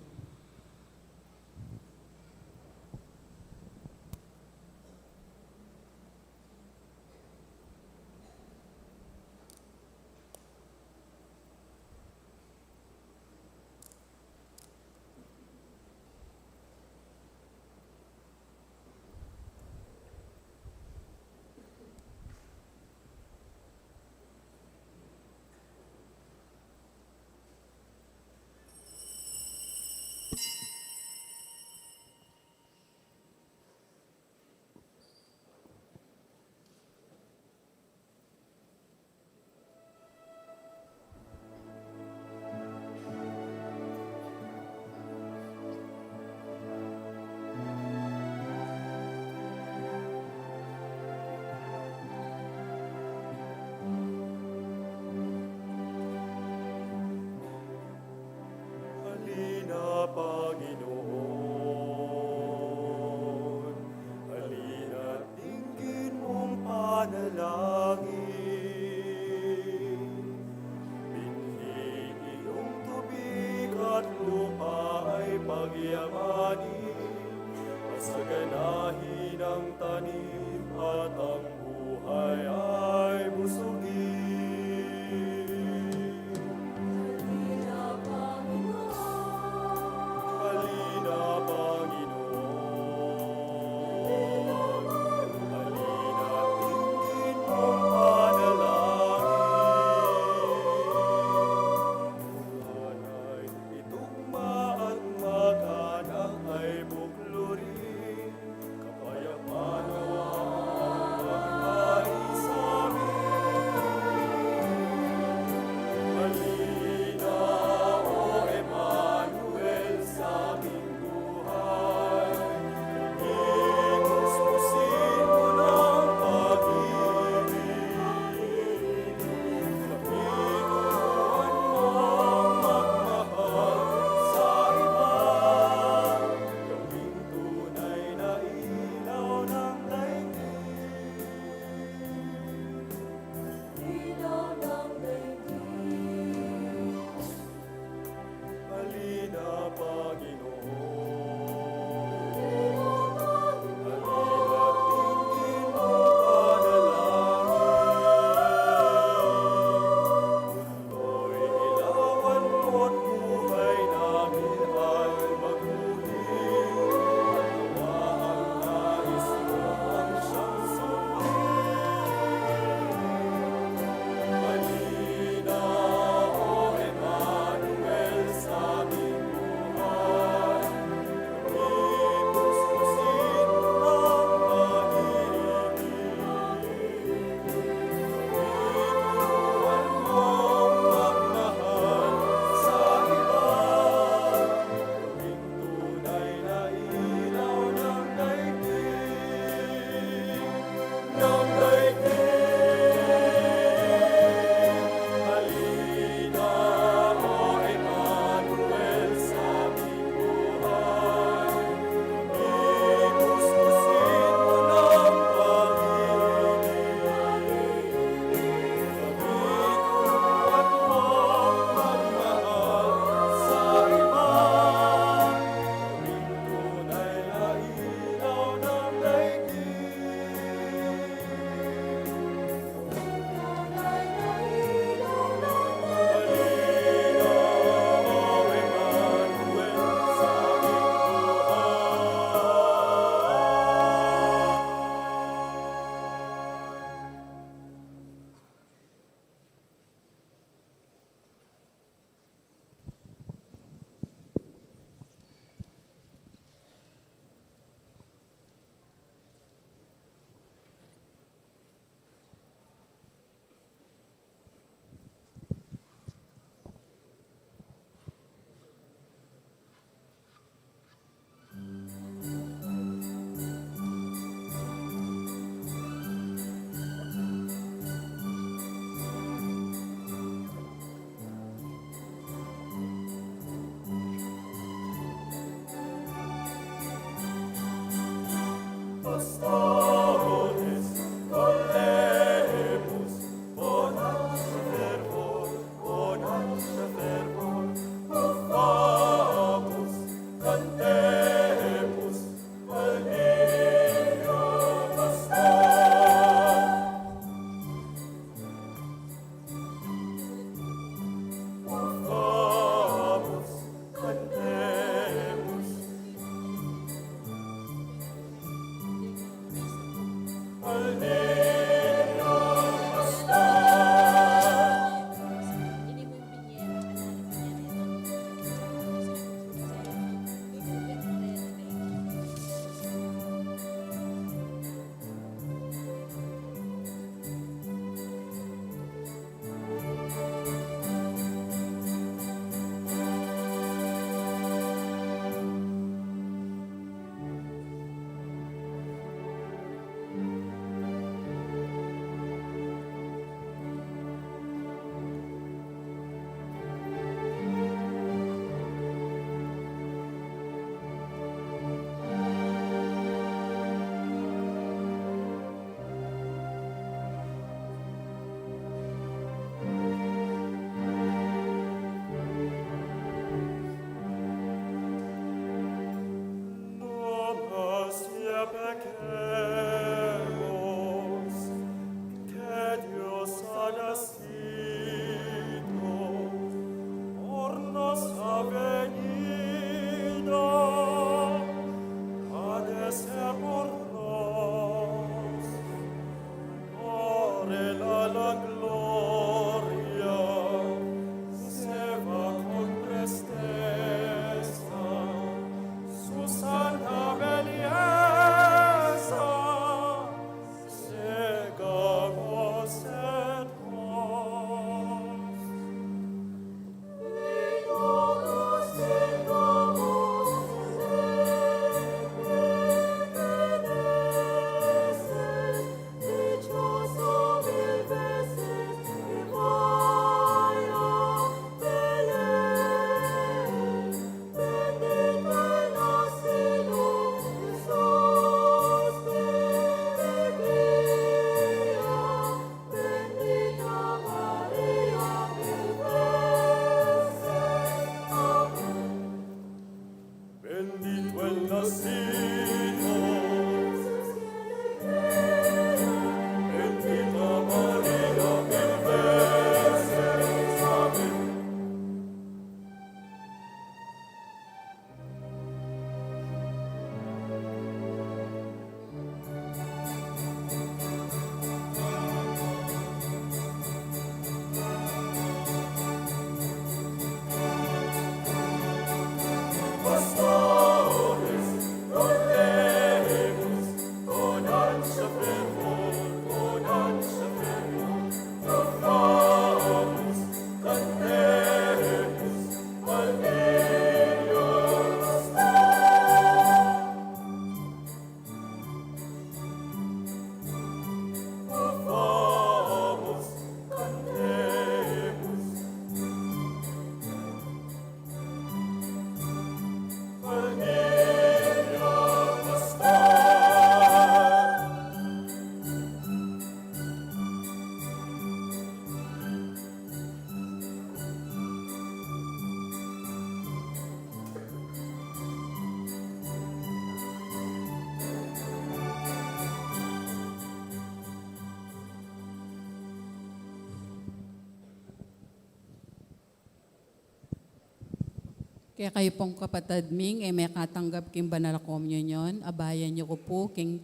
Kekayu pung kapatad ming e mekatanggap king banal a komunyon, abayan yu ku pu king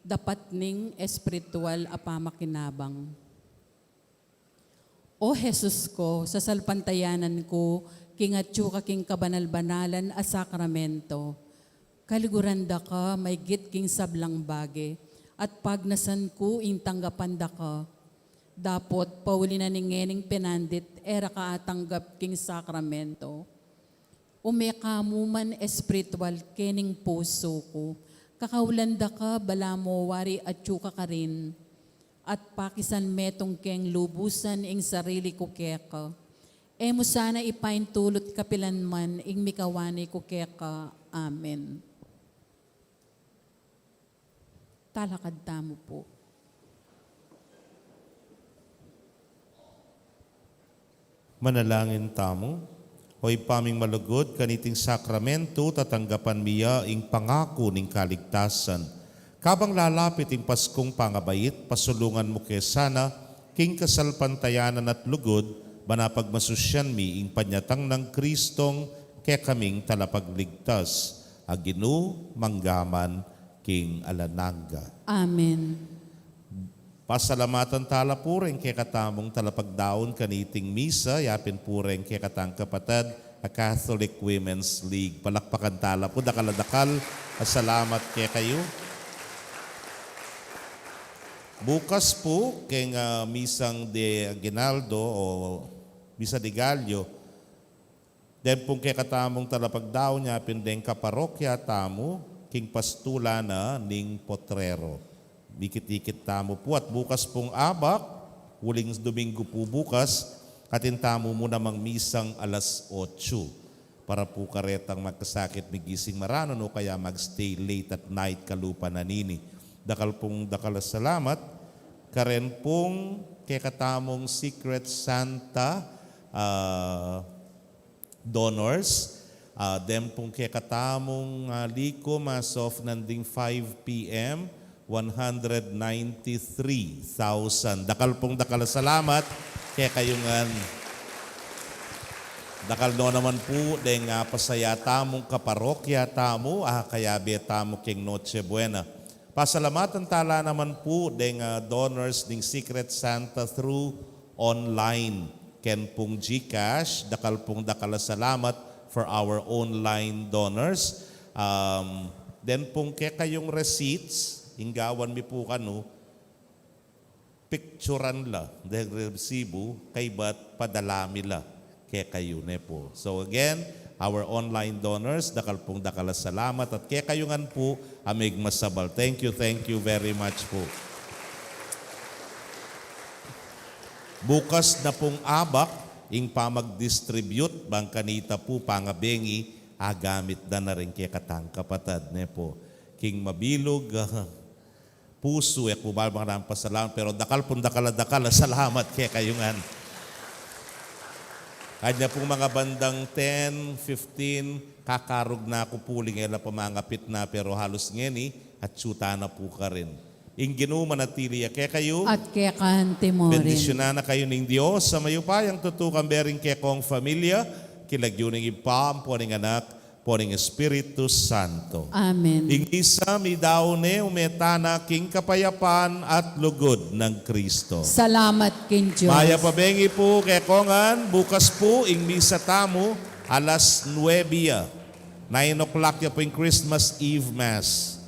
dapat ning espiritual a pamakinabang. O Jesus ku, sasalpantayanan ku king atyu ka king kabanal-banalan a sakramento. Kaliguran da ka maygit king sablang bage, at pagnasan ku ing tanggapan da ka. Dapot pauli na ning ngening penandit e ra ka atanggap king sakramento. Ume ka mu man espiritual kening pusu ku. Kakaulan da ka balamu wari atyu ka karin, at pakisan metung keng lubusan ing sarili ku keka. E mu sana ipaintulut kapilan man ing mikawani ku keka. Amen. Talakad tamu pu. Manalangin tamu. O Ibpa ming malugud, kaniting sakramento tatanggapan mi ya ing pangaku ning kaligtasan. Kabang lalapit ing Paskung pangabait, pasulungan mu ke sana king kasalpantayanan at lugud, ban apagmasusyan mi ing panyatang nang Kristong kekaming talapagligtas, a Ginu, manggaman king alang angga. Amen. Pasalamatan tala pu reng kekatamung talapagdaun kaniting misa, yapin pu reng kekatang kapatad a Catholic Women's League. Palakpakan tala pu, dakal a dakal a salamat kekayu. Bukas pu keng, ah, misang de aguinaldo o misa de gallo, den pung kekatamung talapagdaun yapin deng kaparokya tamu king pastulan na ning Potrero. Mikit-ikit tamu pu at bukas pung abak, uling Domingo pu bukas, atin tamu mu namang misang alas otso. Para pu karetang magkasakit migising maranun o kaya mag-stay late at night kalupa na nini. Dakal pung dakal a salamat karen pung kekatamung Secret Santa, ah, donors. Ah, den pung kekatamung, ah, likum as of nanding five P M, one hundred ninety-three thousand. Dakal pung dakal a salamat kekayu ngan. Dakal no naman pu deng, ah, pasaya tamung kaparokya tamu, ah, kayabe tamu keng Noche Buena. Pasalamatan tala naman pu deng, ah, donors ning Secret Santa through online. Ken pung GCash, dakal pung dakal a salamat for our online donors. Um, den pung kekayung receipts, ing gawan mi pu kanu, picturan la deng resibu, kaybat padala mi la kekayu ne pu. So again, our online donors, dakal pung dakal a salamat at kekayu ngan pu a migmasabal. Thank you, thank you very much pu. Bukas na pung abak, ing pamag-distribute bang kanita pu pangabengi, agamit da na ring kekatang kapatad ne pu. King mabilug, ah, pusu, e ku bal bang nang pasalamat, pero dakal pung dakal a dakal a salamat kekayu ngan. Kanya pung mga bandang ten, fifteen, kakarug na ku pu uling e la pamangapit na, pero halus ngeni, atsu ta na pu karin. Ing Ginu manatili ya kekayu. At keka mu rin. Bendisyunan na kayu ning Dios a mayupayang tutu, kambe ring kekong familia, king lagyu ning Ibpa, ampo ning Anak, ampo ning Espiritu Santo. Amen. Ing misa midaun ne, ume tana king kapayapan at lugud nang Kristo. Salamat king Dios. Mayap a bengi pu kekong ngan, bukas pu ing misa tamu alas nuebe ya. Nine o'clock ya pu ing Christmas Eve Mass.